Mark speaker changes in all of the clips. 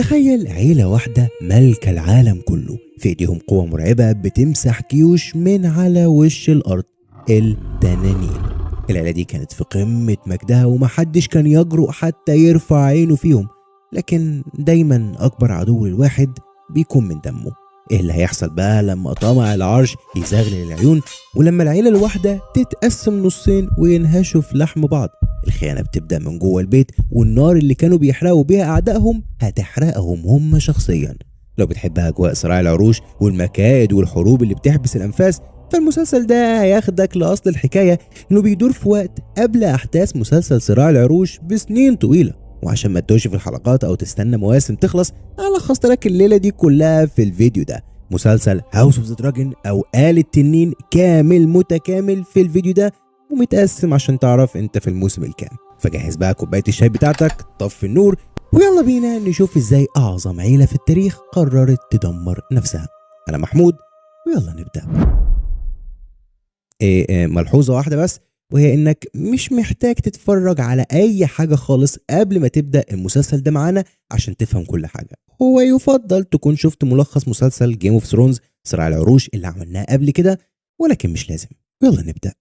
Speaker 1: تخيل عيلة واحدة مالكة العالم كله، في ايديهم قوة مرعبة بتمسح جيوش من على وش الأرض، التنانين. العيلة دي كانت في قمة مجدها ومحدش كان يجرؤ حتى يرفع عينه فيهم، لكن دايما أكبر عدو للواحد بيكون من دمه. ايه اللي هيحصل بقى لما طمع العرش يزغلل العيون، ولما العيلة الواحدة تتقسم نصين وينهشوا في لحم بعض؟ الخيانة بتبدأ من جوه البيت، والنار اللي كانوا بيحرقوا بيها أعدائهم هتحرقهم هم شخصيا. لو بتحب أجواء صراع العروش والمكائد والحروب اللي بتحبس الأنفاس، فالمسلسل ده هياخدك لأصل الحكاية، إنه بيدور في وقت قبل أحداث مسلسل صراع العروش بسنين طويلة. وعشان ما تتوهش في الحلقات أو تستنى مواسم تخلص، أنا لخصت لك الليلة دي كلها في الفيديو ده. مسلسل House of the Dragon أو آل التنين كامل متكامل في الفيديو ده، ومتقسم عشان تعرف انت في الموسم الكام. فجهز بقى كوباية الشاي بتاعتك، طفي النور، ويلا بينا نشوف ازاي اعظم عيلة في التاريخ قررت تدمر نفسها. انا محمود، ويلا نبدأ. إيه ملحوظة واحدة بس، وهي انك مش محتاج تتفرج على اي حاجة خالص قبل ما تبدأ المسلسل ده معانا عشان تفهم كل حاجة. هو يفضل تكون شفت ملخص مسلسل Game of Thrones صراع العروش اللي عملناه قبل كده، ولكن مش لازم. يلا نبدأ.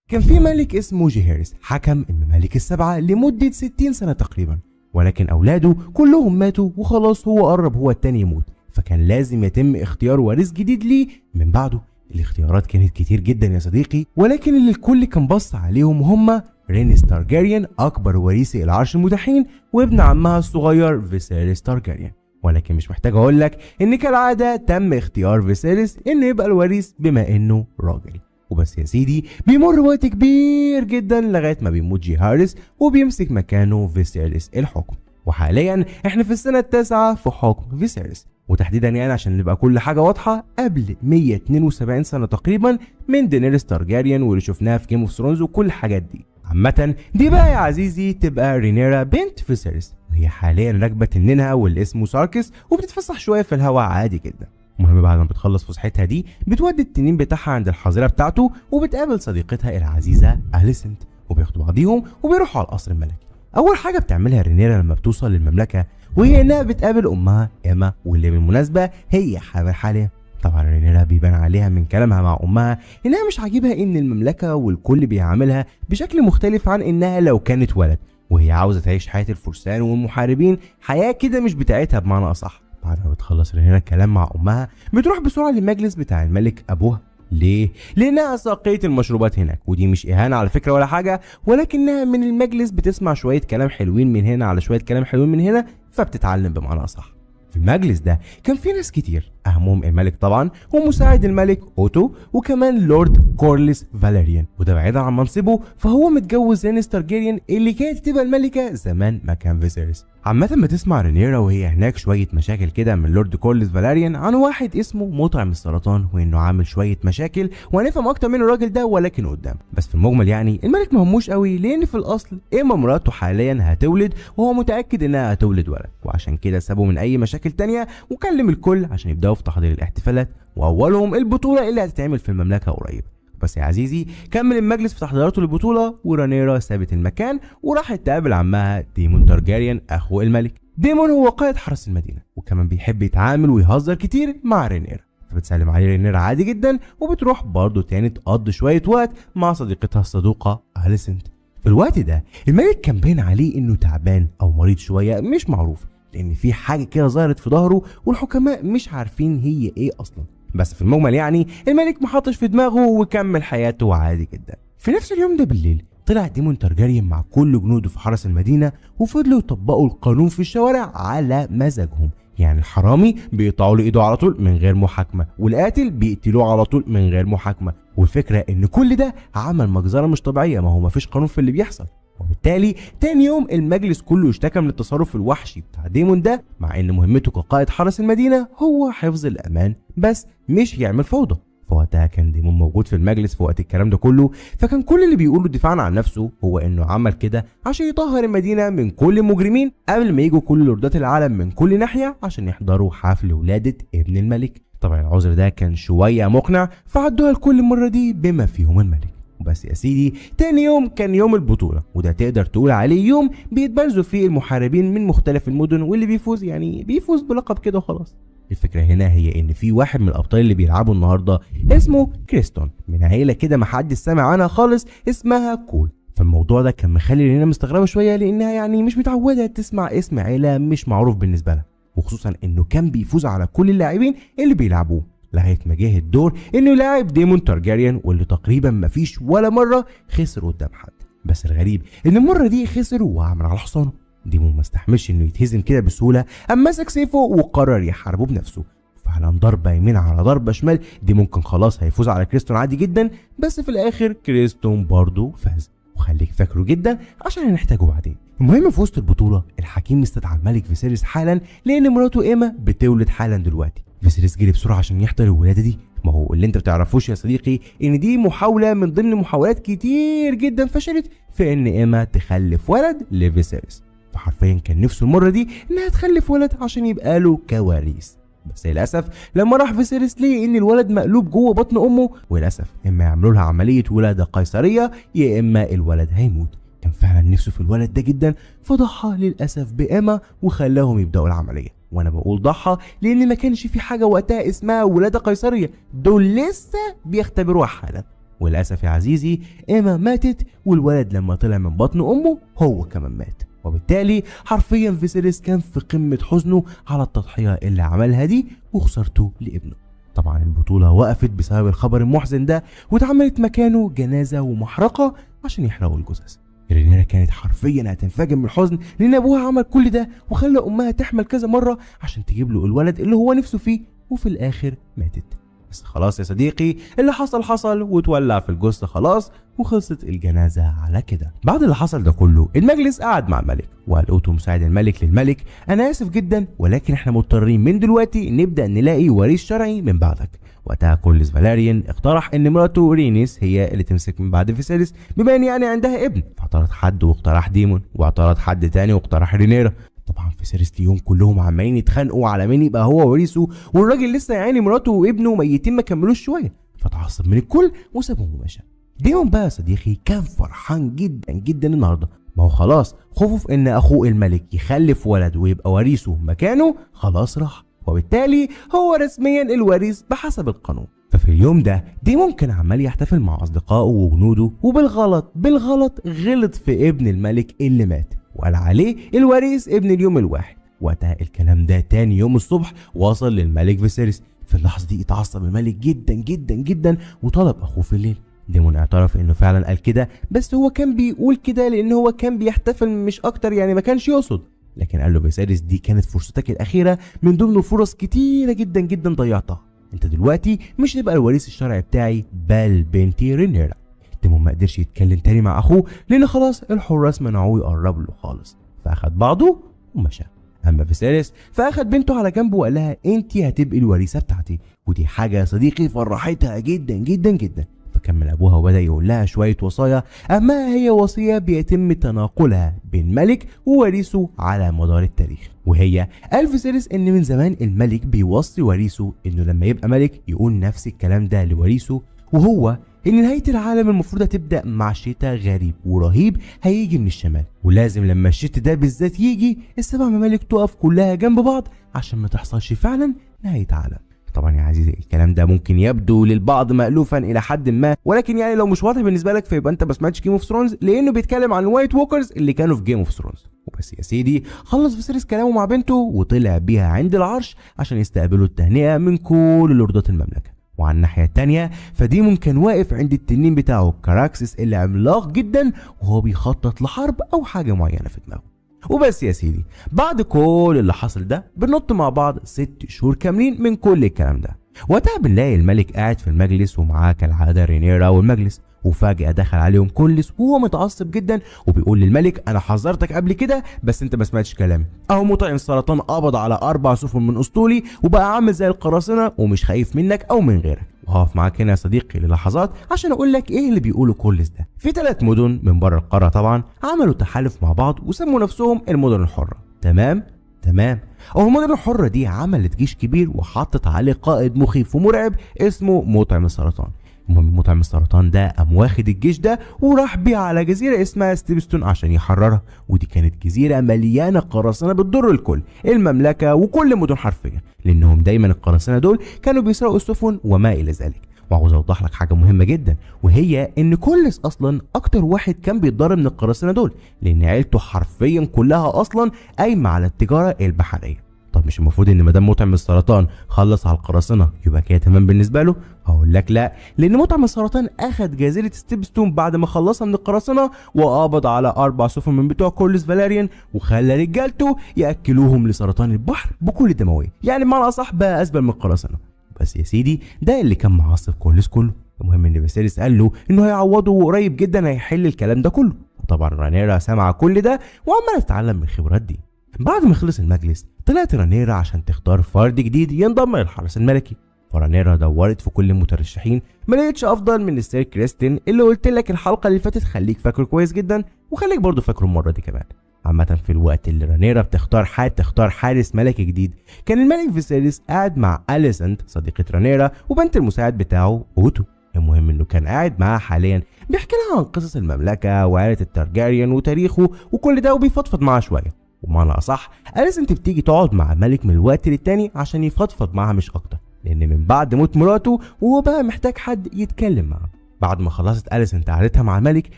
Speaker 2: كان في ملك اسمه جيهيرس حكم الممالك السبعة لمدة 60 سنة تقريبا، ولكن أولاده كلهم ماتوا وخلاص هو قرب هو التاني يموت، فكان لازم يتم اختيار وريث جديد ليه من بعده. الاختيارات كانت كتير جدا يا صديقي، ولكن اللي الكل كان بص عليهم هما رينيس تارجاريان أكبر وريثي العرش المتاحين، وابن عمها الصغير فيسيريس تارجاريان. ولكن مش محتاج أقول لك إن كالعادة تم اختيار فيسيريس إنه يبقى الوريث بما إنه راجل. وبس يا سيدي، بيمر وقت كبير جدا لغاية ما بيموت جيهاريس وبيمسك مكانه فيسيريس الحكم. وحاليا احنا في السنة التاسعة في حكم فيسيريس، وتحديدا يعني عشان نبقى كل حاجة واضحة، قبل 172 سنة تقريبا من دينيريس تارجاريان واللي شفناها في Game of Thrones وكل الحاجات دي. عامة دي بقى يا عزيزي تبقى رينيرا بنت فيسيريس، وهي حاليا راكبة تنينها واللي اسمه ساركس، وبتتفسح شوية في الهواء عادي جدا. المهم بعد ما بتخلص فسحتها دي بتودي التنين بتاعها عند الحظيرة بتاعته، وبتقابل صديقتها العزيزة أليسنت، وبياخدوا بعضيهم وبيروحوا على القصر الملكي. أول حاجة بتعملها رينيرا لما بتوصل للمملكة وهي إنها بتقابل أمها إيما، واللي بالمناسبة هي حامل حاليا. طبعا رينيرا بيبان عليها من كلامها مع أمها إنها مش عاجبها إن المملكة والكل بيعاملها بشكل مختلف عن إنها لو كانت ولد، وهي عاوزة تعيش حياة الفرسان والمحاربين، حياة كده مش بتاعتها بمعنى أصح. بعد ما بتخلص رينيرا الكلام مع أمها بتروح بسرعة للمجلس بتاع الملك أبوها. ليه؟ لأنها ساقية المشروبات هناك، ودي مش إهانة على فكرة ولا حاجة، ولكنها من المجلس بتسمع شوية كلام حلوين من هنا على شوية كلام حلوين من هنا، فبتتعلم بمعنى أصح. في المجلس ده كان في ناس كتير، أهمهم الملك طبعا ومساعد الملك أوتو، وكمان لورد كورليس فاليريان، وده بعيدا عن منصبه فهو متجوز رينيس تارجيريان اللي كانت تبقى الملكة زمان ما كان فيسيريس. عامة بتسمع رينيرا وهي هناك شوية مشاكل كده من لورد كورليس فاليريان عن واحد اسمه مطعم السرطان، وانه عامل شوية مشاكل، وهنفهم اكتر من الراجل ده ولكن قدام. بس في المجمل يعني الملك مهموش قوي، لان في الاصل اما مراته حاليا هتولد وهو متأكد انها هتولد ولد، وعشان كده سابه من اي مشاكل تانية وكلم الكل عشان يبداوا في تحضير الاحتفالات، واولهم البطولة اللي هتتعمل في المملكة قريب. بس يا عزيزي كمل المجلس في تحضيراته للبطولة، ورانيرا سابت المكان وراحت تقابل عمها ديمون تارجاريان أخو الملك. ديمون هو قائد حرس المدينة، وكمان بيحب يتعامل ويهزر كتير مع رينيرا، فبتسلم عليه رينيرا عادي جدا، وبتروح برضه تاني تقضي شوية وقت مع صديقتها الصدوقة أليسنت. في الوقت ده الملك كان باين عليه إنه تعبان أو مريض شوية مش معروف، لأن في حاجة كده ظهرت في ظهره والحكماء مش عارفين هي إيه أصلا. بس في المجمل يعني الملك محطش في دماغه وكمل حياته عادي جدا. في نفس اليوم ده بالليل طلع ديمون تارجاريان مع كل جنوده في حرس المدينة، وفضلوا يطبقوا القانون في الشوارع على مزاجهم، يعني الحرامي بيقطعوا له ايده على طول من غير محاكمة، والقاتل بيقتلوه على طول من غير محاكمة. والفكرة ان كل ده عمل مجزرة مش طبيعية، ما هو مفيش قانون في اللي بيحصل. وبالتالي تاني يوم المجلس كله اشتكى من التصرف الوحشي بتاع ديمون ده، مع ان مهمته كقائد حرس المدينة هو حفظ الامان بس مش يعمل فوضى. فوقتها كان ديمون موجود في المجلس في وقت الكلام ده كله، فكان كل اللي بيقوله دفاعا عن نفسه هو انه عمل كده عشان يطهر المدينة من كل المجرمين قبل ما يجوا كل لوردات العالم من كل ناحية عشان يحضروا حفل ولادة ابن الملك. طبعا العذر ده كان شوية مقنع، فعدوها لكل مرة دي بما فيهم الملك. وبس يا سيدي، تاني يوم كان يوم البطولة، وده تقدر تقول عليه يوم بيتبارزوا فيه المحاربين من مختلف المدن، واللي بيفوز يعني بيفوز بلقب كده وخلاص. الفكرة هنا هي ان في واحد من الابطال اللي بيلعبوا النهاردة اسمه كريستون، من عيلة كده محدش سامع عنها خالص اسمها كول. فالموضوع ده كان مخلي رينيرا مستغربة شوية، لانها يعني مش متعودة تسمع اسم عيلة مش معروف بالنسبة لها، وخصوصا انه كان بيفوز على كل اللاعبين اللي بيلعبوه، لغاية ما جه الدور انه يلاعب ديمون تارجاريان، واللي تقريبا مفيش ولا مرة خسر قدام حد. بس الغريب ان المرة دي خسر وعمل على حصانه. ديمون ما استحملش انه يتهزم كده بسهولة، قام مسك سيفه وقرر يحاربه بنفسه. فعلا ضربه يمين على ضربه شمال، ديمون كان خلاص هيفوز على كريستون عادي جدا، بس في الاخر كريستون برضه فاز، وخليك فاكره جدا عشان هنحتاجه بعدين. المهم في وسط البطولة الحكيم استدعى الملك فيسيريس حالا، لان مراته ايما بتولد حالا دلوقتي. فيسيريس جري بسرعة عشان يحضر الولادة دي. ما هو اللي انت بتعرفوش يا صديقي ان دي محاولة من ضمن محاولات كتير جدا فشلت في ان ايما تخلف ولد لفيسيريس، فحرفيا كان نفسه المرة دي انها تخلف ولد عشان يبقى له كواريس. بس للاسف لما راح فيسيريس لقي ان الولد مقلوب جوه بطن امه، وللاسف اما يعملوا لها عملية ولاده قيصرية يا اما الولد هيموت. كان فعلا نفسه في الولد ده جدا، فضحى للاسف بإيما وخلاهم يبداوا العملية. وانا بقول ضحى لان ما كانش في حاجة وقتها اسمها ولاده قيصرية، دول لسه بيختبروها حالا. وللاسف يا عزيزي إيما ماتت، والولد لما طلع من بطن امه هو كمان مات، وبالتالي حرفيا فيسيريس كان في قمة حزنه على التضحية اللي عملها دي وخسارته لابنه. طبعا البطولة وقفت بسبب الخبر المحزن ده، واتعملت مكانه جنازة ومحرقة عشان يحرقوا الجثث. رينيرا كانت حرفيا هتنفجر من الحزن لان ابوها عمل كل ده وخلى امها تحمل كذا مرة عشان تجيب له الولد اللي هو نفسه فيه، وفي الاخر ماتت. بس خلاص يا صديقي، اللي حصل حصل وتولع في الجثة خلاص، وخلصت الجنازة على كده. بعد اللي حصل ده كله المجلس قعد مع الملك، وقال اوتو مساعد الملك للملك: انا اسف جدا، ولكن احنا مضطرين من دلوقتي نبدأ نلاقي وريث شرعي من بعدك. وقتها كوليس فالاريان اقترح ان مراته رينيس هي اللي تمسك من بعد فيسيريس، بما ان يعني عندها ابن. فاعترض حد واقترح ديمون، واعترض حد تاني واقترح رينيرا. طبعا فيسيريس ليهم كلهم عمالين يتخانقوا على مين يبقى هو وريثه، والراجل لسه يا عيني مراته وابنه ميتين ما كملوش شوية، فتعصب من الكل وسابهم ومشى. ديمون بقى يا صديقي كان فرحان جدا جدا النهارده، ما هو خلاص خوفه في ان اخوه الملك يخلف ولد ويبقى وريثه مكانه خلاص راح، وبالتالي هو رسميا الوريث بحسب القانون. ففي اليوم ده ديمون كان عمال يحتفل مع اصدقائه وجنوده، وبالغلط بالغلط غلط في ابن الملك اللي مات وقال عليه الوريث ابن اليوم الواحد. وقتها الكلام ده تاني يوم الصبح وصل للملك فيسيريس. في اللحظة دي اتعصب الملك جدا جدا جدا وطلب اخوه في الليل. ديمون اعترف انه فعلا قال كده، بس هو كان بيقول كده لان هو كان بيحتفل مش اكتر، يعني ما كانش يقصد. لكن قال له فيسيريس: دي كانت فرصتك الاخيرة من ضمن فرص كتيرة جدا جدا ضيعتها، انت دلوقتي مش هتبقى الوريث الشرعي بتاعي بل بنتي رينيرا. ديمون ما قدرش يتكلم تاني مع اخوه لان خلاص الحراس منعوه يقرب له خالص، فاخد بعضه ومشى. اما فيسيريس فاخد بنته على جنبه وقال لها: انت هتبقي الوريثه بتاعتي، ودي حاجة يا صديقي فرحتها جدا جدا جدا. فكمل ابوها وبدا يقول لها شوية وصايا، اما هي وصية بيتم تناقلها بين ملك ووريثه على مدار التاريخ، وهي قال فيسيريس ان من زمان الملك بيوصي وريثه انه لما يبقى ملك يقول نفس الكلام ده لوريثه، وهو ان نهاية العالم المفروض هتبدا مع شتاء غريب ورهيب هيجي من الشمال، ولازم لما الشتاء ده بالذات يجي السبع ممالك تقف كلها جنب بعض عشان ما تحصلش فعلا نهاية عالم. طبعا يا عزيزي الكلام ده ممكن يبدو للبعض مألوفا الى حد ما، ولكن يعني لو مش واضح بالنسبة لك فيبقى انت ما سمعتش Game of Thrones، لانه بيتكلم عن ال White Walkers اللي كانوا في Game of Thrones. وبس يا سيدي خلص فيسيريس كلامه مع بنته وطلع بيها عند العرش عشان يستقبلوا التهنئة من كل لوردات المملكة. وعلى الناحية الثانية فديمون كان واقف عند التنين بتاعه كاراكسس اللي عملاق جدا، وهو بيخطط لحرب او حاجة معينة في دماغه. وبس يا سيدي بعد كل اللي حصل ده بننط مع بعض 6 شهور كاملين من كل الكلام ده. وقتها بنلاقي الملك قاعد في المجلس ومعاه كالعادة رينيرا والمجلس، وفجأة دخل عليهم كولس وهو متعصب جدا وبيقول للملك: انا حذرتك قبل كده بس انت ما سمعتش كلامي، اهو مطعم السرطان قبض على 4 سفن من اسطولي وبقى عامل زي القراصنة ومش خايف منك او من غيرك. وهقف معاك هنا يا صديقي للحظات عشان اقول لك ايه اللي بيقوله كولس ده. في 3 مدن من بره القارة طبعا عملوا تحالف مع بعض وسموا نفسهم المدن الحرة. تمام تمام. او المدن الحرة دي عملت جيش كبير وحطت عليه قائد مخيف ومرعب اسمه مطعم السرطان. المهم مطعم السرطان ده قام واخد الجيش ده وراح بيه على جزيرة اسمها ستيبستون عشان يحررها، ودي كانت جزيرة مليانة قراصنة بتضر الكل، المملكة وكل المدن حرفيا، لانهم دايما القراصنة دول كانوا بيسرقوا السفن وما الى ذلك. وعاوز اوضح لك حاجة مهمة جدا، وهي ان كولس اصلا اكتر واحد كان بيتضرر من القراصنة دول، لان عيلته حرفيا كلها اصلا قايمة على التجارة البحرية. طب مش المفروض ان مدام مطعم السرطان خلص على القراصنة يبقى كده تمام بالنسبة له؟ هقول لك لا، لان مطعم السرطان اخد جزيرة ستيبستون بعد ما خلصها من القراصنة، وقبض على 4 سفن من بتوع كولس فالاريان، وخلى رجالته ياكلوهم لسرطان البحر بكل دموية، يعني بمعنى اصح بقى ازبل من القراصنة. بس يا سيدي ده اللي كان معصب كولس كله. المهم ان فيسيريس قال له انه هيعوضه وقريب جدا هيحل الكلام ده كله، وطبعا رانيرا سمع كل ده وعماله تتعلم من الخبرات دي. بعد ما خلص المجلس طلعت رانيرا عشان تختار فرد جديد ينضم للحرس الملكي. فرانيرا دورت في كل المترشحين ما لقيتش افضل من السير كريستين اللي قلت لك الحلقة اللي فاتت، خليك فاكره كويس جدا وخليك برضه فاكره المرة دي كمان. عامة في الوقت اللي رانيرا بتختار حارس ملكي جديد، كان الملك فيسيريس قاعد مع أليسنت صديقة رانيرا وبنت المساعد بتاعه أوتو. المهم انه كان قاعد معاها حاليا بيحكي لها عن قصص المملكة وعائلة التارجاريان وتاريخه وكل ده، وبيفضفض معاها شوية. ومعنى أصح أليسنت بتيجي تقعد مع الملك من الوقت للتاني عشان يفضفض معاها مش أكتر، لأن من بعد موت مراته وهو بقى محتاج حد يتكلم معاه. بعد ما خلصت أليسنت قعدتها مع الملك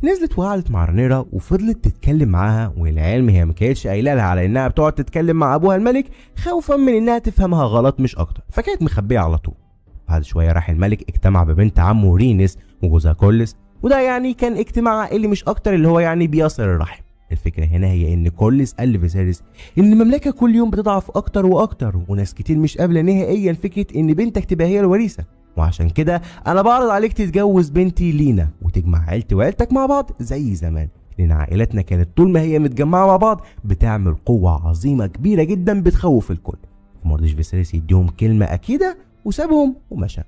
Speaker 2: نزلت وقعدت مع رانيرا وفضلت تتكلم معاها، والعلم هي ما كانتش قايله لها على انها بتقعد تتكلم مع ابوها الملك خوفا من انها تفهمها غلط مش اكتر، فكانت مخبيه على طول. بعد شوية راح الملك اجتمع ببنت عمه رينيس وجوزها كولس، وده يعني كان اجتماع عائلي مش اكتر، اللي هو يعني بيصل الرحم. الفكرة هنا هي ان كولس قال لفيسيريس ان المملكة كل يوم بتضعف اكتر واكتر، وناس كتير مش قابله نهائيا فكرة ان بنتك تبقى هي الوريثه، وعشان كده انا بعرض عليك تتجوز بنتي لينا وتجمع عيلتي وعيلتك مع بعض زي زمان، لان عائلتنا كانت طول ما هي متجمعه مع بعض بتعمل قوة عظيمة كبيرة جدا بتخوف الكل. فمرضيش فيسيريس يديهم كلمة اكيدة وسابهم ومشى.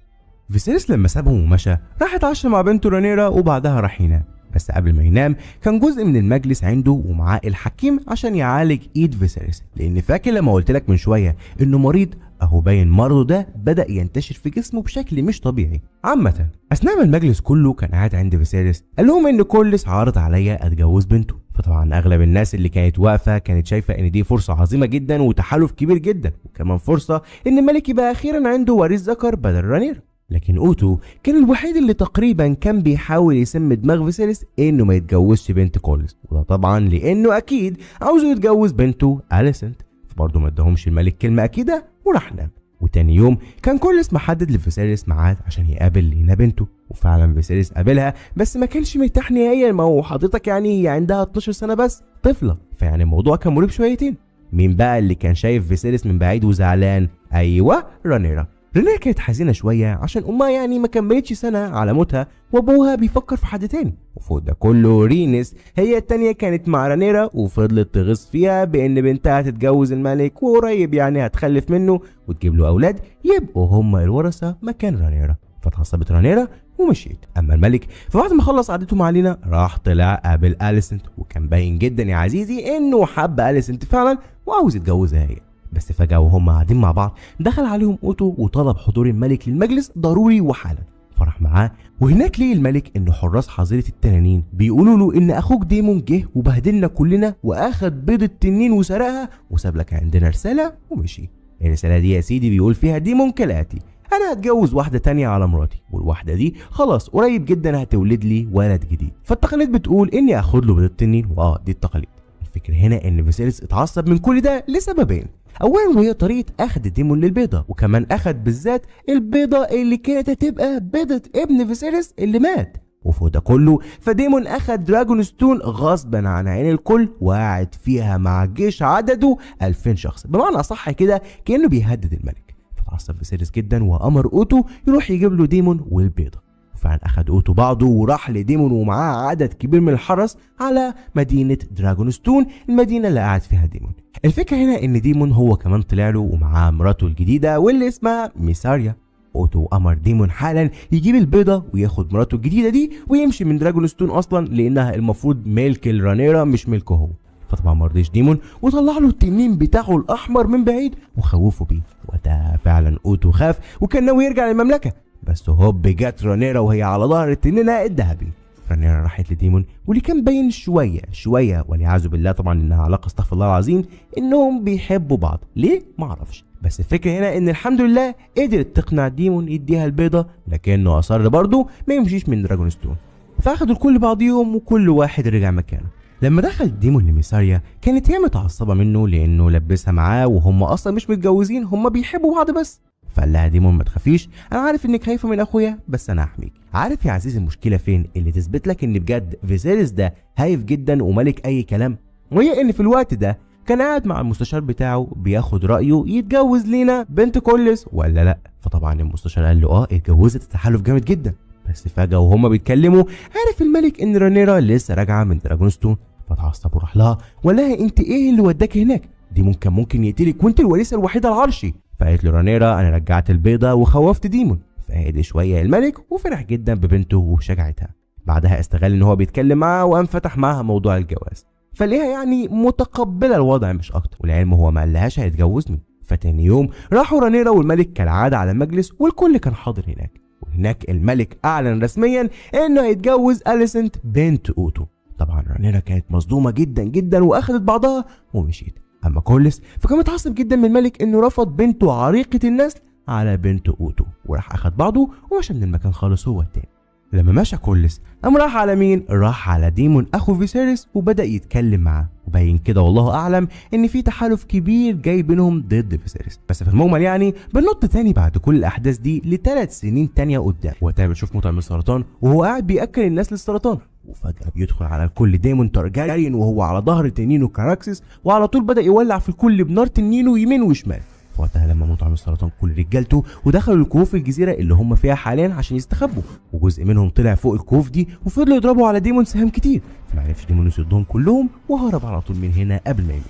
Speaker 2: فيسيريس لما سابهم ومشى راح اتعشى مع بنته رانيرا وبعدها راح ينام. بس قبل ما ينام كان جزء من المجلس عنده ومعاه الحكيم عشان يعالج ايد فيسيريس، لان فاكر لما قلت لك من شوية انه مريض، اهو باين مرضه ده بدأ ينتشر في جسمه بشكل مش طبيعي. عامة اثناء ما المجلس كله كان قاعد عند فيسيريس قال لهم ان كولس عرض عليا اتجوز بنته. فطبعا اغلب الناس اللي كانت واقفة كانت شايفه ان دي فرصة عظيمة جدا وتحالف كبير جدا، وكمان فرصة ان الملك يبقى اخيرا عنده وريث ذكر بدل رانيرا. لكن اوتو كان الوحيد اللي تقريبا كان بيحاول يسم دماغ فيسيريس انه ما يتجوزش بنت كولس، وده طبعا لانه اكيد عاوزه يتجوز بنته أليسنت. فبرضه ما اداهمش الملك كلمة اكيدة وراح نام. وتاني يوم كان كولس محدد لفيسيريس ميعاد عشان يقابل لينا بنته، وفعلا فيسيريس قابلها، بس ما كانش مرتاح نهائيا، ما هو حضرتك يعني هي عندها 12 سنة بس طفله، فيعني الموضوع كان مريب شويتين. مين بقى اللي كان شايف فيسيريس من بعيد وزعلان؟ ايوه رانيرا. رانيرا كانت حزينة شوية عشان امها يعني ما كملتش سنة على موتها وابوها بيفكر في حد تاني، وفوق ده كله رينيس هي التانية كانت مع رانيرا وفضلت تغيظ فيها بان بنتها تتجوز الملك وقريب يعني هتخلف منه وتجيب له اولاد يبقوا هم الورثة مكان رانيرا. فتعصبت رانيرا ومشيت. اما الملك فبعد ما خلص قعدته مع لينا راح طلع قابل أليسنت، وكان باين جدا يا عزيزي انه حب أليسنت فعلا وعاوز يتجوزها هي. بس فجأة وهم قاعدين مع بعض دخل عليهم اوتو وطلب حضور الملك للمجلس ضروري وحالا، فراح معاه. وهناك ليه الملك ان حراس حظيرة التنانين بيقولوا له ان اخوك ديمون جه وبهدلنا كلنا واخد بيض التنين وسرقها وساب لك عندنا رسالة ومشي. الرسالة دي يا سيدي بيقول فيها ديمون كالاتي: انا هتجوز واحدة تانية على مراتي، والواحدة دي خلاص قريب جدا هتولد لي ولد جديد، فالتقاليد بتقول اني اخد له بيض التنين، واه دي التقاليد. الفكرة هنا ان فيسيريس اتعصب من كل ده لسببين: اولا وهي طريقه اخذ ديمون للبيضه، وكمان اخذ بالذات البيضة اللي كانت هتبقى بيضة ابن فيسيريس اللي مات، وفوق ده كله فديمون اخذ دراجون ستون غصبا عن عين الكل وقعد فيها مع جيش عدده 2000 شخص، بمعنى اصح كده كانه بيهدد الملك. فتعصب فيسيريس جدا وامر اوتو يروح يجيب له ديمون والبيضة. فعلا اخذ اوتو بعضه وراح لديمون ومعاه عدد كبير من الحرس على مدينة دراجون ستون، المدينة اللي قاعد فيها ديمون. الفكرة هنا ان ديمون هو كمان طلع له ومعاه مراته الجديدة واللي اسمها ميساريا. اوتو امر ديمون حالا يجيب البيضة وياخد مراته الجديدة دي ويمشي من دراجون ستون اصلا، لانها المفروض ملك الرانيرا مش ملكه هو. فطبعا ما رضيش ديمون وطلع له التنين بتاعه الاحمر من بعيد وخوفه بيه. وقتها فعلا اوتو خاف وكان ناوي يرجع للمملكة، بس بس هوب جت رانيرا وهي على ظهر التنينه الذهبي. رانيرا راحت لديمون واللي كان باين شوية شوية والعياذ بالله طبعا انها علاقة استغفر الله العظيم انهم بيحبوا بعض، ليه معرفش، بس الفكرة هنا ان الحمد لله قدرت تقنع ديمون يديها البيضة، لكنه اصر برضه ما يمشيش من دراجونستون. فاخدوا الكل بعضيهم وكل واحد رجع مكانه. لما دخل ديمون لميساريا كانت هي متعصبه منه لانه لبسها معاه وهم اصلا مش متجوزين، هم بيحبوا بعض بس. فقال لها ديمون ما تخافيش، انا عارف انك خايفة من اخويا بس انا هحميك. عارف يا عزيزي المشكلة فين اللي تثبت لك ان بجد فيزيريس ده هايف جدا وملك اي كلام؟ وهي ان في الوقت ده كان قاعد مع المستشار بتاعه بياخد رايه يتجوز لينا بنت كولس ولا لا. فطبعا المستشار قال له اه اتجوزت، التحالف جامد جدا. بس فجاة وهما بيتكلموا عرف الملك ان رانيرا لسه راجعه من دراجونستون، فتعصب وراح لها وقال لها انت ايه اللي وداك هناك؟ ديمون كان ممكن يقتلك وانت الوريثه الوحيدة العرشي. فقالت له رانيرا انا رجعت البيضة وخوفت ديمون. فهدي شوية الملك وفرح جدا ببنته وشجاعتها. بعدها استغل ان هو بيتكلم معاها وقام فتح معاها موضوع الجواز، فلقيها يعني متقبله الوضع مش اكتر، والعلم هو ما قالهاش هيتجوزني. فتاني يوم راحوا رانيرا والملك كالعادة على المجلس والكل كان حاضر هناك، وهناك الملك اعلن رسميا انه هيتجوز اليسنت بنت اوتو. طبعا رانيرا كانت مصدومة جدا جدا واخدت بعضها ومشيت. اما كولس فكان متعصب جدا من الملك انه رفض بنته عريقة النسل على بنت اوتو، وراح اخد بعضه ومشى من المكان خالص هو التاني. لما مشى كولس قام راح على مين؟ راح على ديمون اخو فيسيريس وبدا يتكلم معاه، وبين كده والله اعلم ان في تحالف كبير جاي بينهم ضد فيسيريس. بس في المجمل يعني بننط تاني بعد كل الاحداث دي ل3 سنين تانية قدام. وقتها بنشوف مطعم السرطان وهو قاعد بياكل الناس للسرطان، وفجأة بيدخل على الكل ديمون تارجاريان وهو على ظهر تنينه كاراكسس، وعلى طول بدأ يولع في الكل بنار تنينه يمين وشمال. فوقتها لما مطعم السرطان كل رجالته ودخلوا الكهوف الجزيرة اللي هم فيها حاليا عشان يستخبوا، وجزء منهم طلع فوق الكهوف دي وفضلوا يضربوا على ديمون سهام كتير، فمعرفش ديمون يصدهم كلهم وهرب على طول من هنا قبل ما يموت.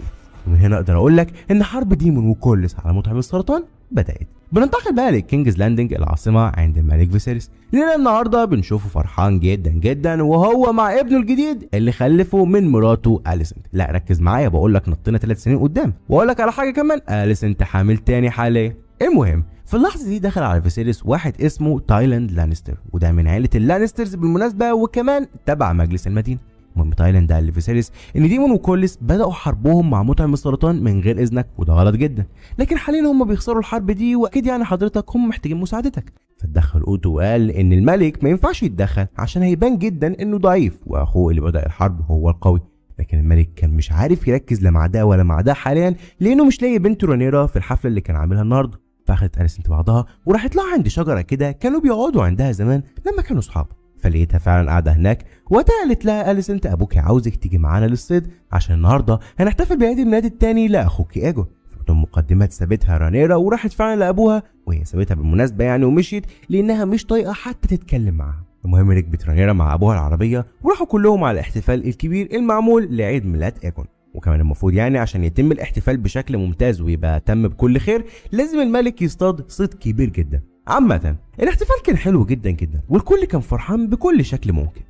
Speaker 2: ومن هنا اقدر اقول لك ان حرب ديمون وكولس على مطعم السرطان بدأت. بننتقل بقى للكينجز لاندنج العاصمة عند الملك فيسيريس، لان النهارده بنشوفه فرحان جدا جدا وهو مع ابنه الجديد اللي خلفه من مراته اليسنت. لا ركز معايا بقول لك نطينا 3 سنين قدام، واقول لك على حاجة كمان، اليسنت حامل تاني حاليا. المهم في اللحظة دي دخل على فيسيريس واحد اسمه تايلاند لانستر، وده من عيلة اللانسترز بالمناسبة وكمان تبع مجلس المدينة. المهم تايلاند قال لفيسيريس ان ديمون وكولس بدأوا حربهم مع مطعم السرطان من غير اذنك، وده غلط جدا، لكن حاليا هم بيخسروا الحرب دي واكيد يعني حضرتك هم محتاجين مساعدتك. فتدخل اوتو وقال ان الملك ما ينفعش يتدخل عشان هيبان جدا انه ضعيف واخوه اللي بدأ الحرب هو القوي. لكن الملك كان مش عارف يركز لا مع ده ولا مع ده حاليا لانه مش لاقي بنته رانيرا في الحفلة اللي كان عاملها النهارده. فاخدت اليسنت بعضها وراحت لها عند شجرة كده كانوا بيقعدوا عندها زمان لما كانوا اصحاب، فلقيتها فعلا قاعدة هناك. وقتها قالت لها اليسنت ابوك عاوزك تيجي معانا للصيد عشان النهارده هنحتفل بعيد الميلاد الثاني لاخوك ايجون. فبدون مقدمات سابتها رانيرا وراحت فعلا لابوها، وهي سابتها بالمناسبة يعني ومشيت لانها مش طايقة حتى تتكلم معاها. المهم ركبت رانيرا مع ابوها العربية وراحوا كلهم على الاحتفال الكبير المعمول لعيد ميلاد ايجون. وكمان المفروض يعني عشان يتم الاحتفال بشكل ممتاز ويبقى تم بكل خير لازم الملك يصطاد صيد كبير جدا. عامة الاحتفال كان حلو جدا جدا والكل كان فرحان بكل شكل ممكن،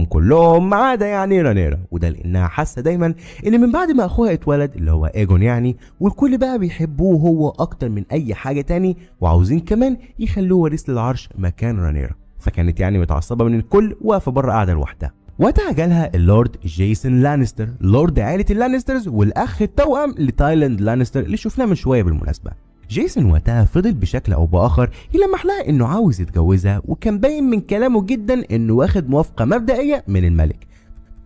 Speaker 2: كلهم ما عدا يعني رانيرا، وده لانها حاسه دايما ان من بعد ما اخوها اتولد اللي هو ايجون يعني والكل بقى بيحبوه هو اكتر من اي حاجة تاني، وعاوزين كمان يخلوه وريث للعرش مكان رانيرا. فكانت يعني متعصبه من الكل واقفة بره قاعدة لوحدها. وقتها جالها اللورد جيسون لانستر، لورد عائلة اللانسترز والاخ التوأم لتايلاند لانستر اللي شفناه من شوية بالمناسبة. جيسون وقتها فضل بشكل او باخر يلمح لها انه عاوز يتجوزها، وكان باين من كلامه جدا انه واخد موافقة مبدئية من الملك.